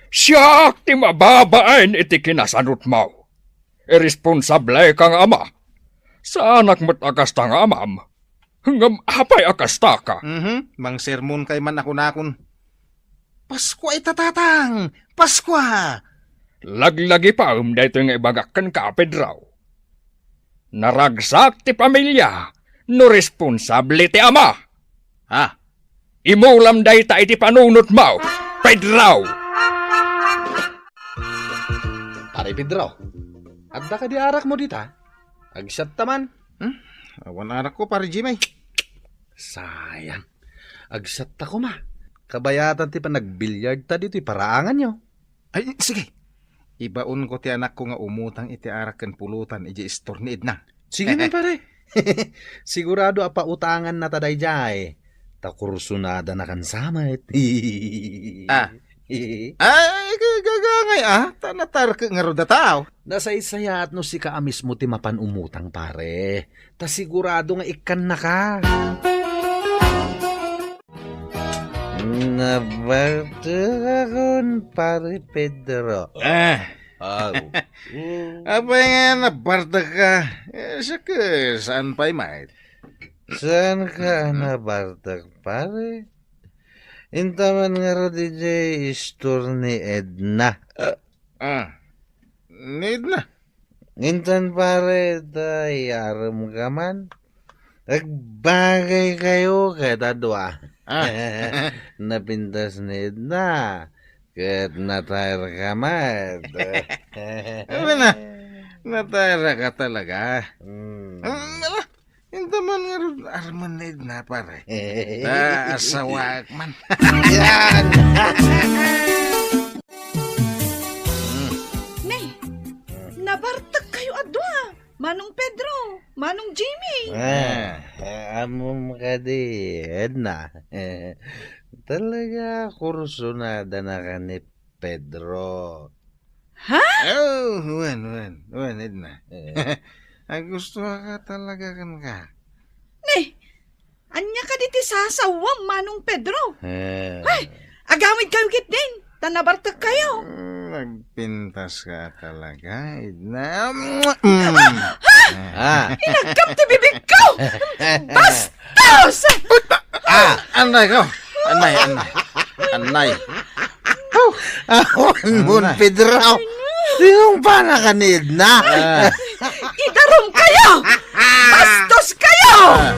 Siak ti mababain iti kinasanotmo. Irresponsableka nga ama. Saanak met a kasta nga amam. Ngem apay a kastaka? Mhm. Mangsermonka man a kunakon, "Paskua ita, tatang! Paskua!" Laglagipem daytoy nga ibagak kenka, Pedro. Naragsak ti pamilia no responsable ti ama. Ha? Imulam dayta iti panunotmo, Pedro! Pare Pedro, adda kadi arakmo dita? Agsiatta man. Hmm? Awan arakko, Pare Jimmy. Sayang. Agsiatta koma. Kabayatan ti panagbilyard ta ditoy paraanganyo. Ay, sige. Ibaonko ti anakko nga umutang iti arak ken pulutan idiay istor ni Edna. Sige man, pare. Sigurado a pautangannata daydiay. Ta kursunadana kan samet. Ah. Ay, ga-, gagangay, ah. Ta natarkek ngarud a tao. Nasaysayaat no sika a mismo ti mapan umutang, pare. Ta sigurado nga ikkannaka. Nabartekakon, Pare Pedro. Ah. Aw. Apay nga nabartekka? Eh, siak, saan pay met? Saanka a nabartek, pare? Intaman ngarud idiay istor ni Edna. Ah, ni Edna? Intan, pare, ta iyaremka man. Agbagaykayo kadua. Ah. Napintas ni Edna, ket natayarka met. Amin na, natayarka talaga. Hmm. Hmm, ala, intaman ngarud, armen ni Edna, pare. Ta asawaek man. Yan. Hmm. Ne, nabartekkayo a dua. Manong Pedro, Manong Jimmy. Ah, ah, ammom kadi, Edna. Talaga, kursunadana kan ni Pedro. Ha? Oh, wen, wen, wen, Edna. Eh. Agustoka talaga kenka. Ne, ania kadi ti sasawam, Manong Pedro? Eh. Ay, agawidkayo ketdin, ta nabartekkayo. Mm, nagpintaska talaga, Edna. Mm. Ah. Inagkam ti bibigko! Bastos! Ah, anay ko. Anay, anay. Anay. Awan mo, Pedro. Sinong pa nakaniid na? Ah. Idarumkayo! Bastoskayo! Ah.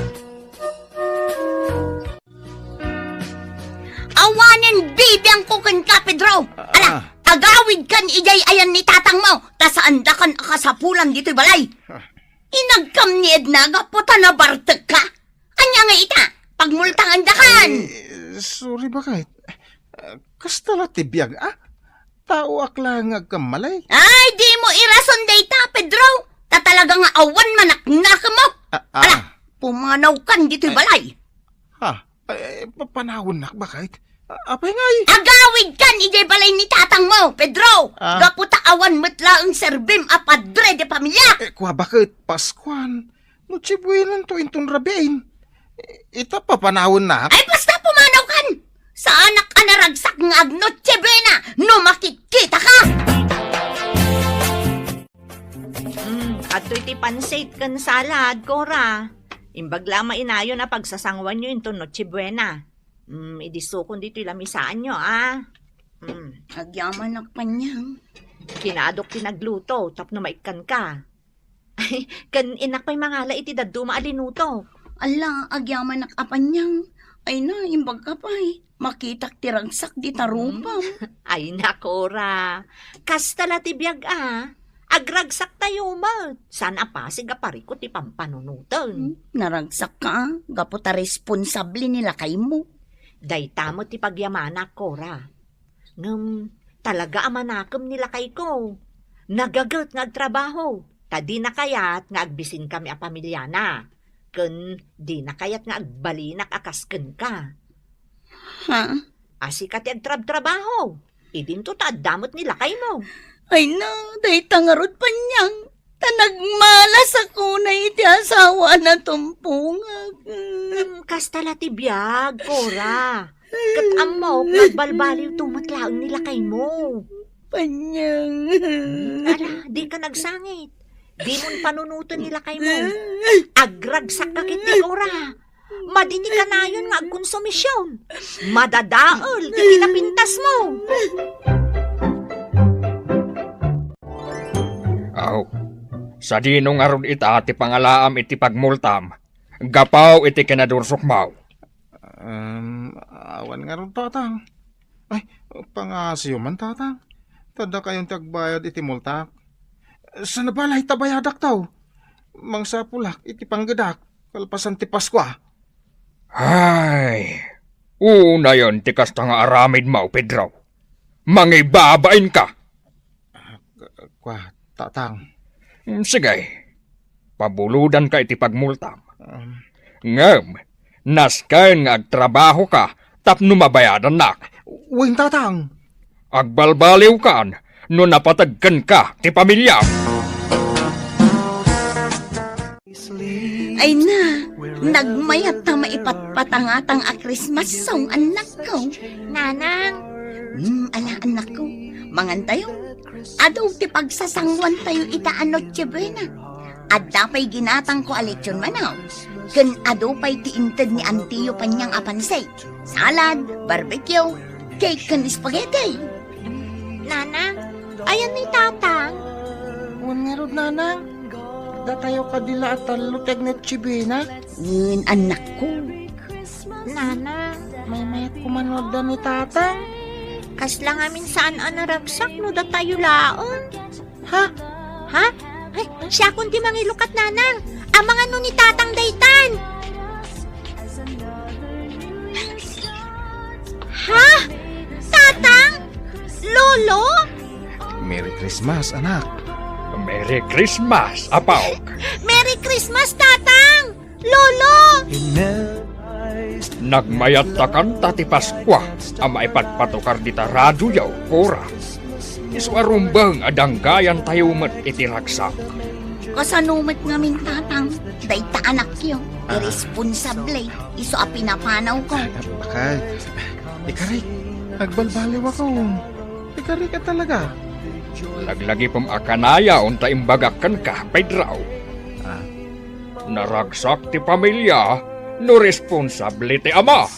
Awanen bibiangko kenka, Pedro. Ala, ah, agawidkan idiay ayan ni tatangmo, ta saandakan a kasapulan ditoy balay. Ah. Inagkam ni Edna gapu ta nabartekka. Ania nga ita, pagmultaandakan. Ay, sorry, baket. Ah, kasta la ti biag, ah. Taoak la nga agkammalay. Ay, dimo irason dayta, Pedro. Ta talaga nga awan manaknakemmo. Ah, ah. Ala, pumanawkan ditoy balay. Ha? Ay, ay, pa-, panawannak, baket. Apay ngay? Agawidkan idiay balay ni tatangmo, Pedro! Ah. Gapu ta awan met laeng serbim a padre de pamilya! Eh, kua, baket, Paskuan. Noche Buenanto inton rabiin. Ita papanawennak. Ay, basta pumanawkan! Saanak a naragsak nga ag-Noche Buena no makitkitaka! Mm, adtoy ti pansit ken salad, Cora. Imbag la mainayon a pagsasanguanyo inton Noche Buena. Mm, idi sukon ditoy lamisaanyo, a. Mm. Agyamanak, Panyang. Kinaadok ti nagluto tapno maikkanka. Ay, ken innak pay mangala iti dadduma a linuto. Ala, agyamanak a, Panyang. Ay na, imbagka pay. Makitak ti ragsak dita rupam. Ay na, Cora. Kasta la ti biag, a. Agragsaktayo met. Saan a pasig a parikut ti pampanunoten. Hmm, naragsakka, a. Gapu ta responsable ni lakaymo. Dayta met ti pagyamanak, Cora. Ngem talaga a manakem ni lakayko. Nagaget nga agtrabaho, ta dina kayat nga agbisinkami a pamiliana, ken dina kayat nga agbalinak a kas kenka. Ha? A, sika ti agtrabtrabaho, idinto ta adda met ni lakaymo. Ay na, dayta ngarud, Panyang. Ta nagmalas a kunay iti asawa a natumpongak. Hmm, kasta la ti biag, Cora. Ket ammok nga agbalbaliwto met laeng ni lakaymo. Panyang. Hmm, ala, dika nagsangit. Dimon panunoten ni lakaymo. Agragsakka ketdi, Cora. Madi ti kanayon nga agkonsumision. Madadael ti kinapintasmo. Aw, sadino ngarud ita ti pangalaam iti pagmultam gapu iti kinadursokmo? Em, awan ngarud, Tatang. Ay, pangasiyo man, Tatang. Ta dakayon ti agbayad iti multak. Saan a balay ta bayadakto? Mangsapulak iti panggedak kalpasan ti Paskua. Ay, unayen ti kasta nga aramidmo, Pedro. Mangibabainka. Kua, Tatang. Mm, sige. Pabulodanka iti pagmultam. Um. Ngem, nasken nga agtrabahoka tapno mabayadannak. Wen, Tatang. Agbalbaliwkan no napateg kenka ti pamiliam. Ay na, nagmayat ta maipatpatangatang a Christmas song, annakko. Nanang. Hmm, ala, annakko. Mangantayo. Adu ti pagsasanguantayo ita a Noche Buena. Adda pay ginatangko a lechon manok. Ken adu pay ti inted ni antiyo Panyang a pansit, salad, barbecue, cake ken spaghetti. Nanang, ayan ni Tatang? Wen ngarud, Nanang. Datayo kadi la a tallo ti ag-Noche Buena. Wen, annakko. Nanang. Maymayat koma no adda ni Tatang. Kasla ngamin saan a naragsak no datayo laeng. Ha? Ha? Ay, siakon ti mangilukat, Nanang. Amangan no ni Tatang daytan. Ha? Tatang? Lolo? Merry Christmas, anak. Merry Christmas, apok. Merry Christmas, Tatang! Lolo! Nagmayat ta kanta ti Paskua a maipatpatukar dita radioyo, Cora. Isu a rumbeng a danggayantayo met iti ragsak. Kasano met ngamin, Tatang? Dayta anakyo, ah, irresponsable, isu a pinapanawko. Bakay, ikarik, agbalbaliwakon. Ikarik a talaga. Laglagipem a kanayon ta imbagak kenka, Pedro. Ah. Naragsak ti pamilya no responsable ti ama.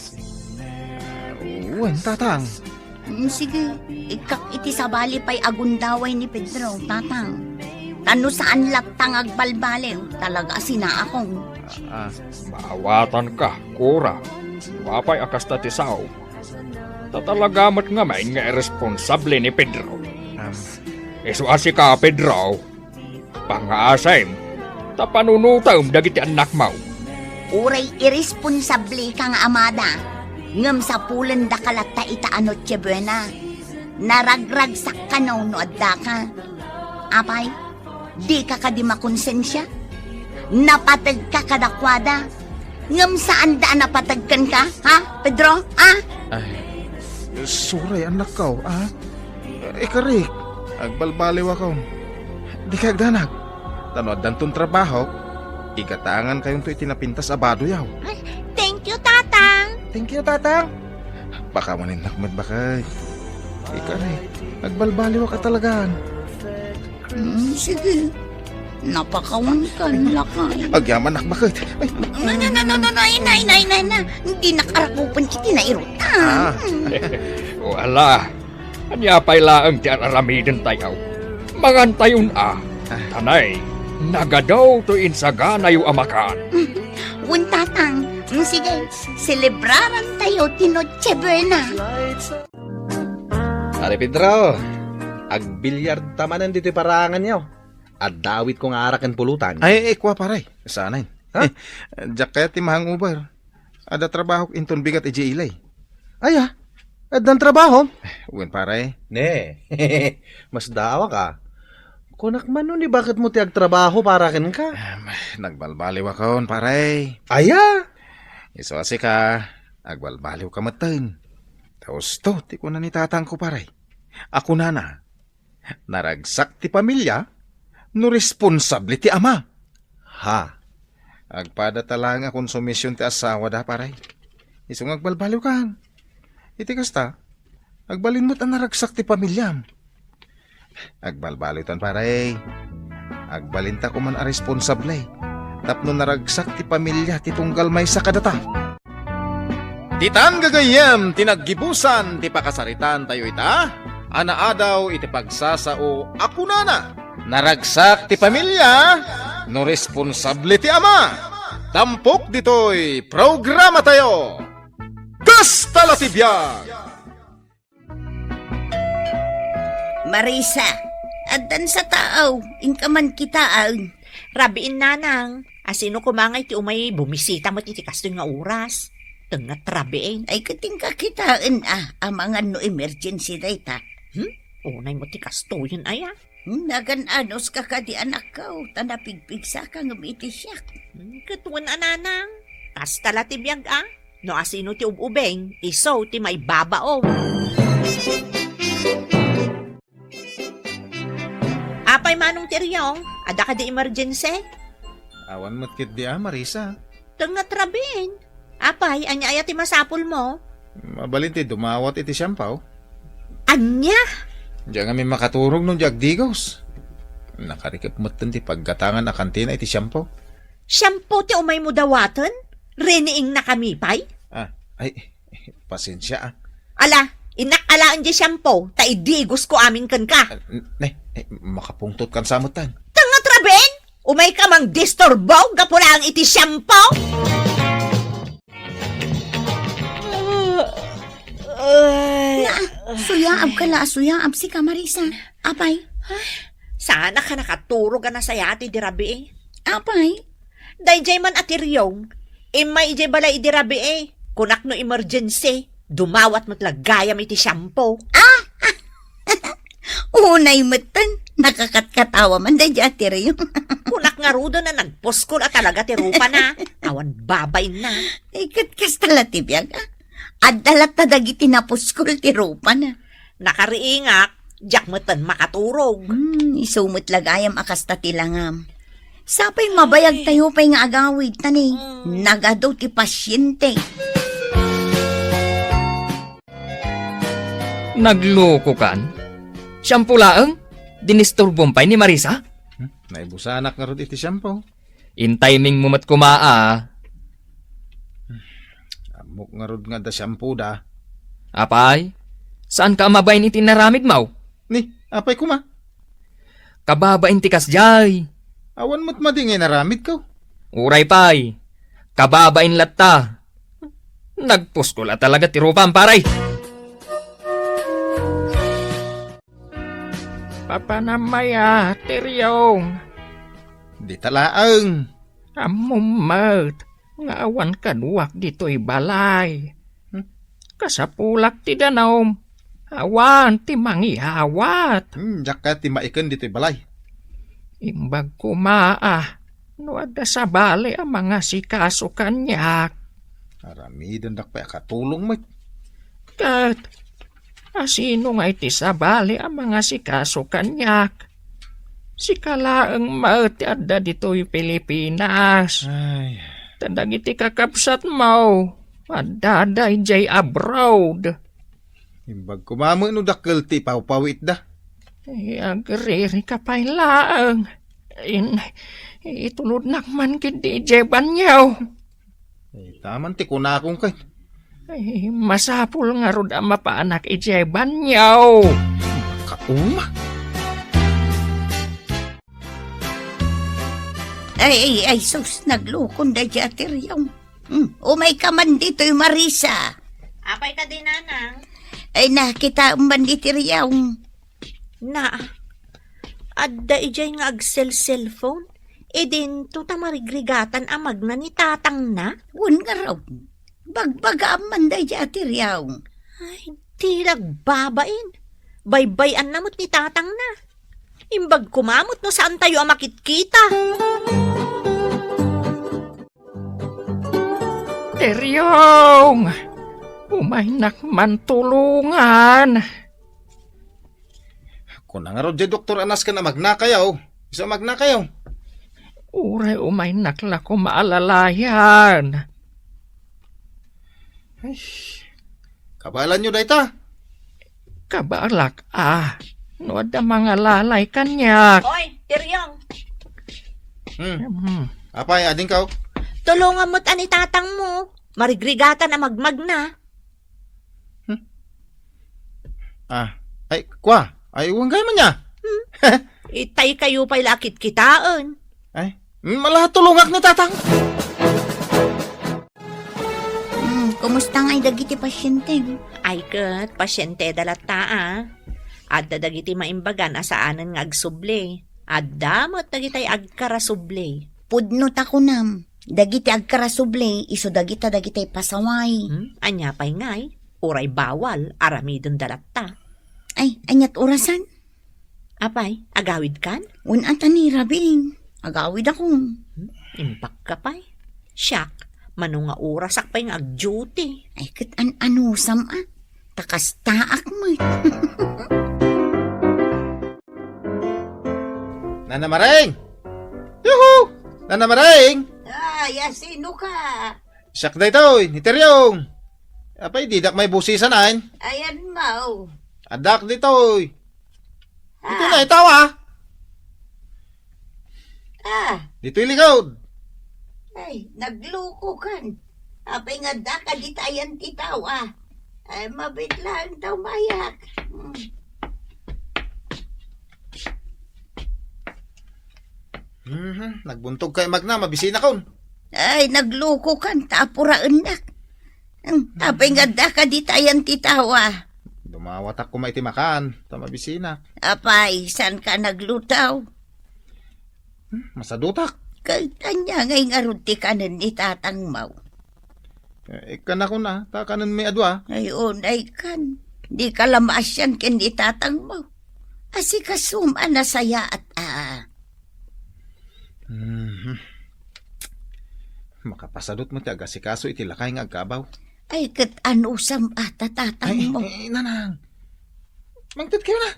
Wen, Tatang. Mm, sige, ikkak iti sabali pay a gundaway ni Pedro, Tatang. Ta no saan latta nga agbalbaliw, talaga a sinaakon. Ah. Maawatanka, Cora. Apay a kasta ti sao? Ta talaga met ngamin nga irresponsable ni Pedro. Um. Isu a sika, Pedro, pangaasem, ta panunotem dagiti annakmo. Uray irresponsableka nga amada, ngem sapulendaka latta ita a Noche Buena. Naragragsak kano no addaka. Apay, dika kadi makonsensia? Napategka kadakuada, ngem saanda a napateg kenka, ha, Pedro? Ha? Ay, Suray, annakko, a? Ikarik, agbalbaliwakon. Dikay agdanag. Ta no addanton trabaho, igataangankayonto iti napintas a badoyo. Ay, thank you, Tatang. Thank you, Tatang. Pakawaninnak met, baket. Ikarik, agbalbaliwak a talagan. Hmm, sige. Napakawankan, lakay. Agyamanak, baket. Ay. Na, na, na, na, na, na, na, na, na, na. Dinak arakupen iti nairutan. Ah. O, ala. Ania pay laeng ti ar-aramidentayo? Mangantayon a. Ah. Tanay, nagadaw to insaganayo a makan. Wen, Tatang. Hmm, sige, selebrarantayo ti Noche Buena. Pare Pedro, agbilyar ta manen ditoy paraanganyo. Adda awitko nga arak ken pulutan. Ay, ay, kua, pare. Saanen? Ha? Diak kayat ti mahangover. Adda trabahok inton bigat idiay ili. Aya, addan trabaho? Wen, pare. Ne, masdaawak a. Kunak man no ni baketmo ti agtrabaho para kenka? Em, nagbalbaliwakon, pare. Aya? Isu a sika, agbalbaliwka metten. Ta usto ti kuna ni tatangko, pare. A kunana, naragsak ti pamilia no responsable ti ama. Ha? Agpada ta laeng a konsumision ti asawada, pare. Isu nga agbalbaliwkan. Iti kasta, agbalin met a naragsak ti pamiliam. Agbalbaliwtan, pare. Agbalinta koman a responsable tapno naragsak ti pamilia ti tunggal maysa kadata. Ditan gagayyem ti naggibusan ti pakasaritantayo ita a naadaw iti pagsasao a kunana, "Naragsak ti pamilia no responsable ti ama." Tampok ditoy programatayo. Kasta la ti biag! Marisa, addan sa taaw, inka man kitaen. Rabiin, nanang, asino koma ngay ti umay bumisita met iti kastoy nga oras? Tengnga ti rabiin. Ay, ket inka kitaen a, amangan no emergency dayta. Hmm? Unay mo ti kastoyen aya? Hmm, nagan-anos ka kadi, anakko, ta napigpigsa ka ngem iti siak. Hmm, ket wen a, nanang, kasta la ti biag a. No asino ti ub-ubing, isu ti maibabaom. Apay, Manong Tiryong, adda kadi emergency? Awan met ketdi a, Marisa. Tengnga ti rabiin. Apay, ania aya ti masapulmo? Mabalin ti dumawat iti siampaw. Ania? Diak ngamin makaturog no diak agdigos. Nakarikep metten ti paggatangan a kantina iti siampaw. Siampaw ti umaymo dawaten? Riniingnakami pay? Ah, ay, pasensia a. Ala, innak alaen diay siampaw, ta idigosko amin kenka. Ah, n-, ne, eh, makapungtotkan sa metten. Tengnga ti rabiin? Umayka mangdisturbo gapu laeng iti siampaw? Ay. Na, suyaabka la a suyaab sika, Marisa. Apay? Saanak a nakaturog a nasayaat idi rabii. Apay? Daydiay man a Tiryong, immay idiay balay idi rabii. Kunak no emergency, dumawat met la gayam iti siampaw. Ah! Unay metten, nakakatkatawa man daydiay a Tiryong. Kunak ngaruden a nagpuskol a talaga ti rupana. Awan babainna. Ay, ket kasta la ti biag, a. Adda latta dagiti napuskol ti rupana. Nakariingak, diak metten makaturog. Hmm, isu met la gayam a kasta ti langam. Sapay mabayagtayo pay nga agawid, ta ni, mm, nagadu ti pasiente. Naglokokan? Siampaw laeng? Dinisturbom pay ni Marisa? Hmm? Naibusanak ngarud iti siampaw. In timing mo met koma a. Ammok ngarud nga adda siampaw da. Apay, saanka a mabain iti inaramidmo? Ni, apay koma? Kababain ti kasdiay. Awan met madi nga inaramidko. Uray pay, kababain latta. Nagpuskol a talaga ti rupam, pare. Papanam aya, Tiryong? Dita laeng. Ammom met nga awan kaduak ditoy balay. Hmm? Kasapulak ti danum. Awan ti mangiyawat. Hmm, diak kayat ti maiken ditoy balay. Imbag koma a no adda sabali a mangasikaso kaniak. Aramidendak pay a katulong met. Ket A sino ngay ti sabali a mangasikaso kaniak? Sika laeng met ti adda ditoy Pilipinas. Ay. Ta dagiti kakabsatmo, adda daydiay abroad. Imbag koma met no dakkel ti ipawpawitda. Ay, agriri ka pay laeng. In, itulodnak man ketdi idiay banio. Ay, taman ti kunakon ket. Ay, masapul ngarud a mapaanak idiay banio. Kauma. Ay, ay, ay, sus, naglukon daydiay a Tiryong. Hmm, umayka man ditoy, Marisa. Apay kadi, Nanang? Ay, nakitaem man ni Tiryong. Na, adda idiay nga agsel-cellphone? Idinto ta marigrigatan a magna ni tatangna? Wen ngarud. Bagbagaam man daydiay a Tiryong. Ay, di nagbabain. Baybay-anna met ni tatangna. Imbag koma met no saantayo a makitkita. Tiryong! Umaynak man tulongan. Kuna ngarud diay Doktor Anas ken a magnakayo. Isu a magnakayo. Uray umaynak la koma a lalayan. Ay, kabaelanyo dayta? Kabaelak a no adda mangalalay kaniak. Oy, Tiryong. Hmm. Hmm. Apay, adingkaw? Tulongam met a ni tatangmo. Marigrigatan a magmagna. Hmm? Ah, ay, kua. Ay, wen gayam ania. Hmm? Itay kayo pay la a kitkitaen. Ay, mm, ala, tulongak ni tatang. Hmm, kumusta ngay dagiti pasientem? Ay ket, pasienteda latta a. Adda dagiti maimbagan a saanen nga agsubli. Adda met dagiti agkarasubli. Pudno ta kunam, dagiti agkarasubli isu dagita dagiti pasaway. Hmm? Ania pay ngay? Uray bawal, aramidenda latta. Ay, aniat orasan? Apay, agawidkan? Wen a, ta ni Rabin, agawidakon. Hmm? Impakka pay. Siak, mano nga orasak pay nga agduty. Ay, ket an-anusam a. Ta kastaak met. Nana Maring! Yuhu! Nana Maring! Ay, a sino ka? Siak daytoy, ni Tiryong. Apay, didak maibusisan, ay? Ayan, Mau. Addak ditoy. Ditoy na, itaw, ah. Ah. Ditoy likod. Ay, nagluko kan. Apay nga adda ka ditayan ti tao, ah. Ay, mabit lang daw mayak. Hmm. Mhm, nagbuntog kay magna, mabisinakon. Ay, nagluko kan, ta apuraennak. Hmm, apay nga adda ka ditayan ti tao, ah. Dumawatak koma iti makan, ta mabisinak. Apay, saan ka nagluto? Hmm, masadutak. Ket ania ngay ngarud ti kanen ni tatang Mau? Eh, ikkanakon a, ta kanenmi a dua. Ay, unay kan. Di ka la maasian ken ni tatang Mau. Asikasom a nasayaat a. Mhm. Makapasadut met ti agasikaso iti lakay nga agkabaw. Ay, ket anusam a ta tatang Mau. Ay, eh, nanang. Mangted kayo na.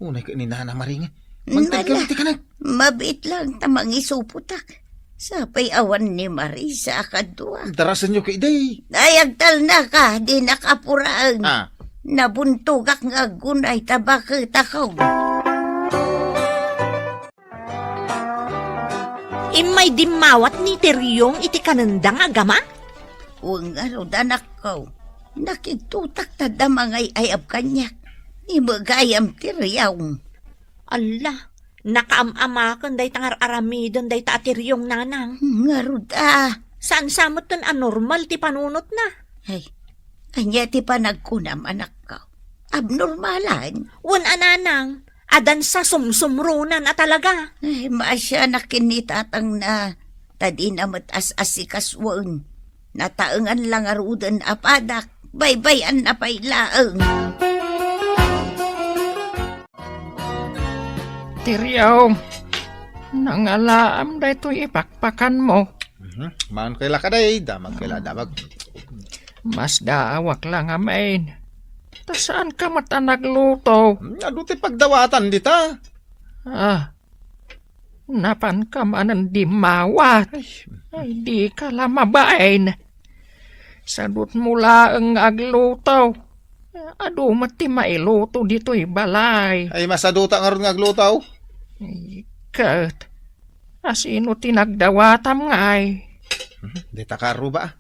Unay ket ni Nana Maring. Mangted kayo ti kanak. Mabit lang ta mangisuputak. Sapay awan ni Marisa a kadua. Darasenyo ket idi. Ay, agtalna ka, di nakapuraen. Ah. Nabuntogak nga aggunay ta baket ako. Immay dimmawat ni Tiryong iti kanenda nga agama? Wen ngarud, anakko. Nakigtotak ta adda mangay-ayab kaniak. Imegayam, Tiryong. Alla, nakaam-amaken dayta nga ar-aramiden dayta a Tiryong, nanang. Ngarud a. Saan sa metten a normal ti panunotna? Ay, ania ti panagkunam, anakko? Abnormalan? Wen a, nanang, addan sa sumsumronan a talaga. Ay, maasianak ken ni tatangna, ta dina met as-asikasuen. Nataengan la ngaruden a padak, baybay-anna pay laeng. Tiryong, nangalaam daytoy ipakpakanmo. Mhm. Maan kay la kadi, damag kay la, damag. Masdaawak la ngamin. Ta saanka met a nagluto. Hmm, adu ti pagdawatan dita. Ah, napanka manen dimmawat. Ay. Ay, dika la mabain. Sadutmo laeng nga agluto. Adu met ti mailuto ditoy balay. Ay, masaduta ngarud nga agluto. Ay, ket, asino ti nagdawatam ngay? Hmm, dita kaarruba, ah.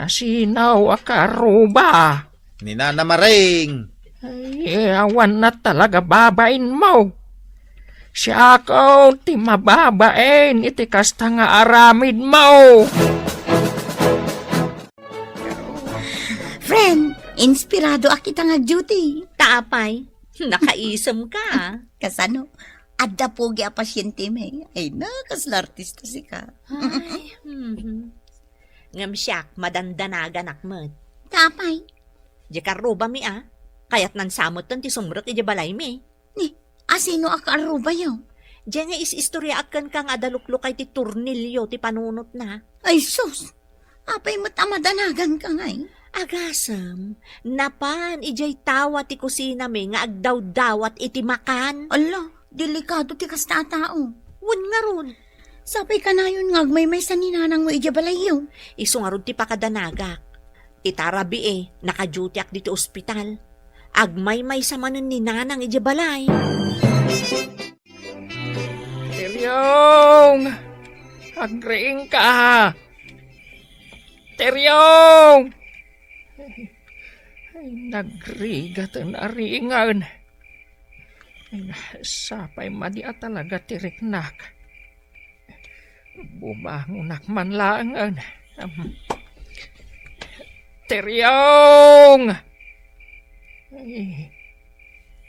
Asino a kaarruba? Ni Nana Maring. Ay, awan na talaga babainmo. Siakon ti mababain iti kasta nga aramidmo. Friend, inspirado a kita nga duty. Ta apay, nakaisem ka. Kasano? Adda pogi a pasyente mi. Ay na, kasla artista sika. Ay, mhm. Ngem siak, madandanaganak met. Ta apay? Di karrubami, a. Kayatnan sa metten ti sumrek iti balaymi. Ni, asino a karrubayo? Diay nga is-istoryaak kenka nga adda luklukay ti tornilyo ti panunotna. Ay sus! Apay met a madanaganka ngay? Agasem, napan idiay tawa ti kusinami nga agdawdawat iti makan. Ala, delikado ti kasta a tao. Wen ngarud. Sapay kanayon nga agmaymaysa ni nanangmo idiay balayyo. Isu ngarud ti pakadanagak. Ita rabii, naka-dutyak ditoy ospital. Agmaymaysa manen ni nanang idiay balay. Tiryong! Agriingka! Tiryong! Ay, nagrigaten a riingen. Ay, sapay madi a talaga ti riknak. Bumangonak man laengen. Tiryong! Ay,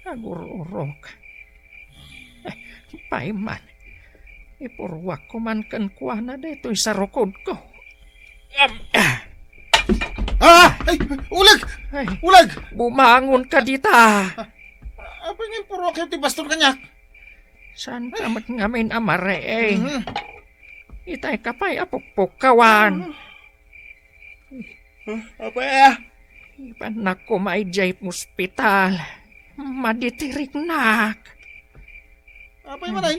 agur-urok. Pay man, ipurruakko man kenkuana daytoy sarukodko. Am, ah! Ah! Ay, ulag! Ay, ulag! Bumangonka dita. Ah, apay nga impurruakyo ti baston kaniak? Saanka met ngamin a mariing? Mhm. Itayka pay a pukpukkawan. Mhm. Ah, apay, ah? Ibannak koma idiay ospital. Madi ti riknak. Apay manen?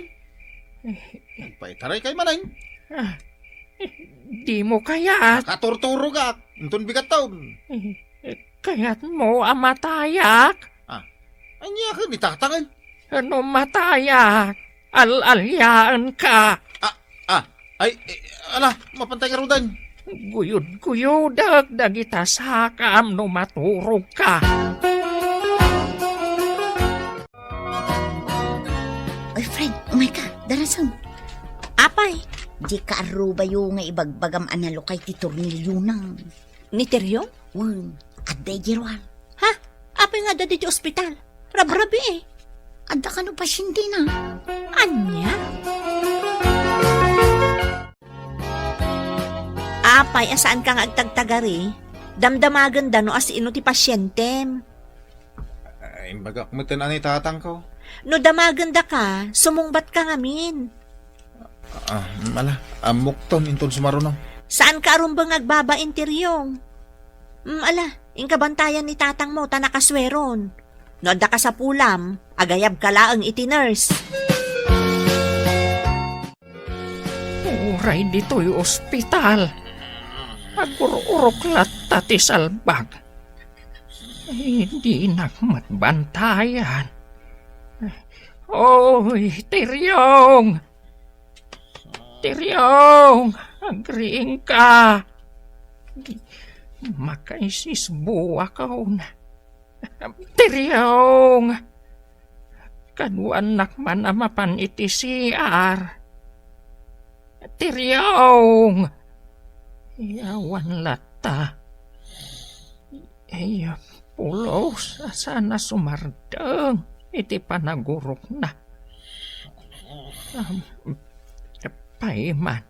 Eh. Agpaitaray kay manen? Ah, dimo kayat. Nakaturturogak. Inton bigatton. Eh, kayatmo a matayak? Ah, ania ken ni tatangen? No matayak, al-aliaenka. Ah, ah, ay, eh, ala, mapantay ngaruden. Guyod-guyodek dagita sakam no maturogka. Oy, friend, umayka, darasem. Apay? Di kaarrubayo nga ibagbagam a nalukay ti tornilyona. Ni Tiryong? Wen, adda idiay ruar. Ha? Apay nga adda ditoy ospital? Rabrabii. Adda kano pasyentena. Ania? Apay a saanka nga agtagtagari? Damdamagenda no asino ti pasientem. Ay, imbagak metten a ni tatangko. No damagendaka, sumungbatka ngamin. Ah, mm, ala, ammokton inton sumaruno. Saanka a rumbeng nga agbabain, Tiryong? Mm, ala, inka bantayan ni tatangmo ta nakasueron. No adda kasapulam, agayabka laeng iti nurse. Uray ditoy ospital, agur-urok latta ti salbag. Ay, dinak met bantayan. Oy, Tiryong! Tiryong! Agriingka! Makaisisbuakon. Tiryong! Kaduanak man a mapan iti C R. Tiryong! Yawan latta. Ay, pulos, a sana sumardeng iti panagurokna. Um, payman.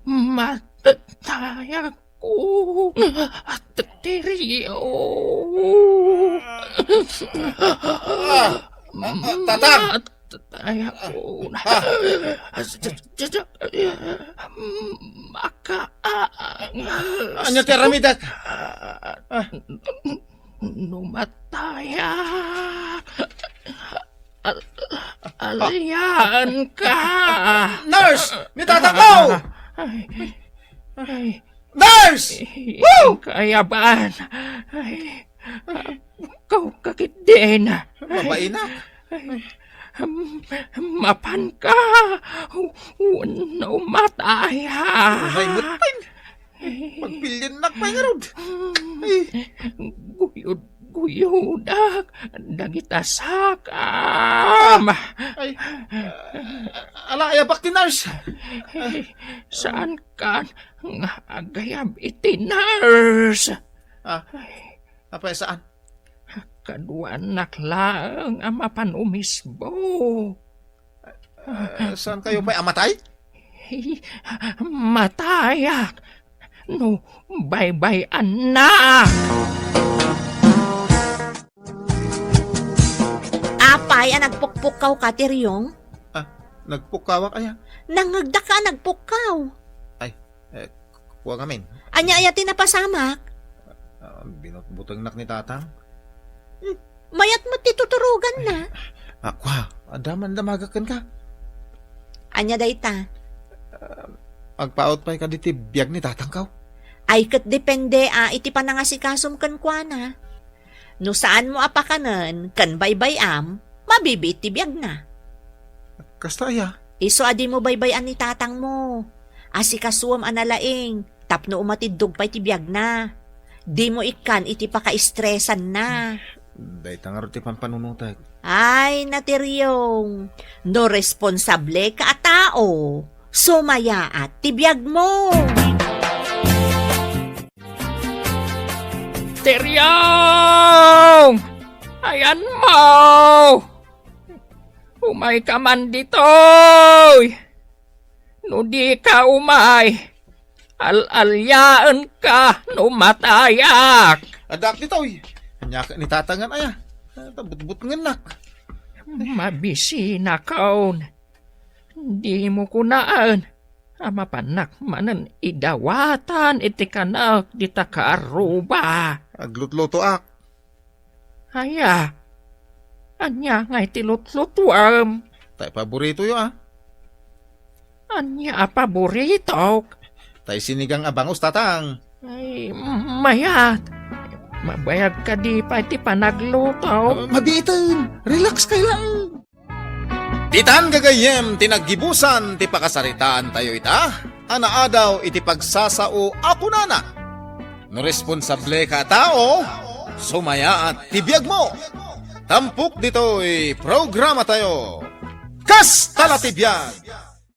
Matayakon. Tiryong. Ah, ah, ah, Tatang! Matayakon. Ah. makaangas. Ania ti aramidek? Ah. No matayak, al-, alyaanka. Nurse! Ni tatangko! Ay, ay. Nurse! Woo! Kayaban. Ay, ikaw ka ketdin. Mabainak. Ay, mapanka wenno matayak. Ay, met pay. Pagpiliennak pay ngarud. Ay. Guyod-guyodak dagita sakam. Ay. Ala, ayabak ti nurse. Ay, saankan nga agayab iti nurse. Ah, apay saan? Kaduanak laeng a mapan umisbo. Eh, saankayo pay a matay? Matayak no baybay-annak. Apay a nagpukpukkaw ka, Tiryong? Ah, nagpukkawak aya? Nangngegdaka a nagpukkaw. Ay, eh, kua ngamin. Ania aya ti napasamak? Ah, binutbutengnak ni tatang. Hmm, mayat met ti tuturoganna. Ah, kua, adda man damagak kenka. Ania dayta? Ah, agpaawat pay kadi ti biag ni tatangko. Ay, ket depende a iti panangasikasom kenkuana. No saanmo a pakanen ken baybay-am, mabibiit ti biagna. Kasta aya? Isu a dimo baybay-an ni tatangmo. Asikasuem a nalaing tapno umatiddog pay ti biagna. Dimo ikkan iti pakaestresanna. Dayta ngarud ti pampanunotek. Ay, Natiryong, no responsable ka a tao, sumayaat ti biagmo. Tiryong! Ayanmo! Umayka man ditoy! No dika umay, al-alyaenka no matayak. Addaak ditoy. Ania ket ni tatangan aya? Butbutngennak. Mabisinakon. Dimo kunaen a mapannak manen idawatan iti kanek dita kaarruba. Aglutlutoak. Aya, ania ngay ti lutlutuem? Tay paboritoyo, a. Ania a paboritok? Tay sinigang a bangus, tatang. Ay, mayat. Mabayag kadi pay ti panagluto? Ah, mabiiten. Relax kay laeng. Ditan gagayyem ti naggibusan ti pakasaritaantayo ita a naadaw iti pagsasao a kunana, "No responsable ka a tao, sumayaat ti biagmo." Tampok ditoy programatayo, Kasta la ti Biag!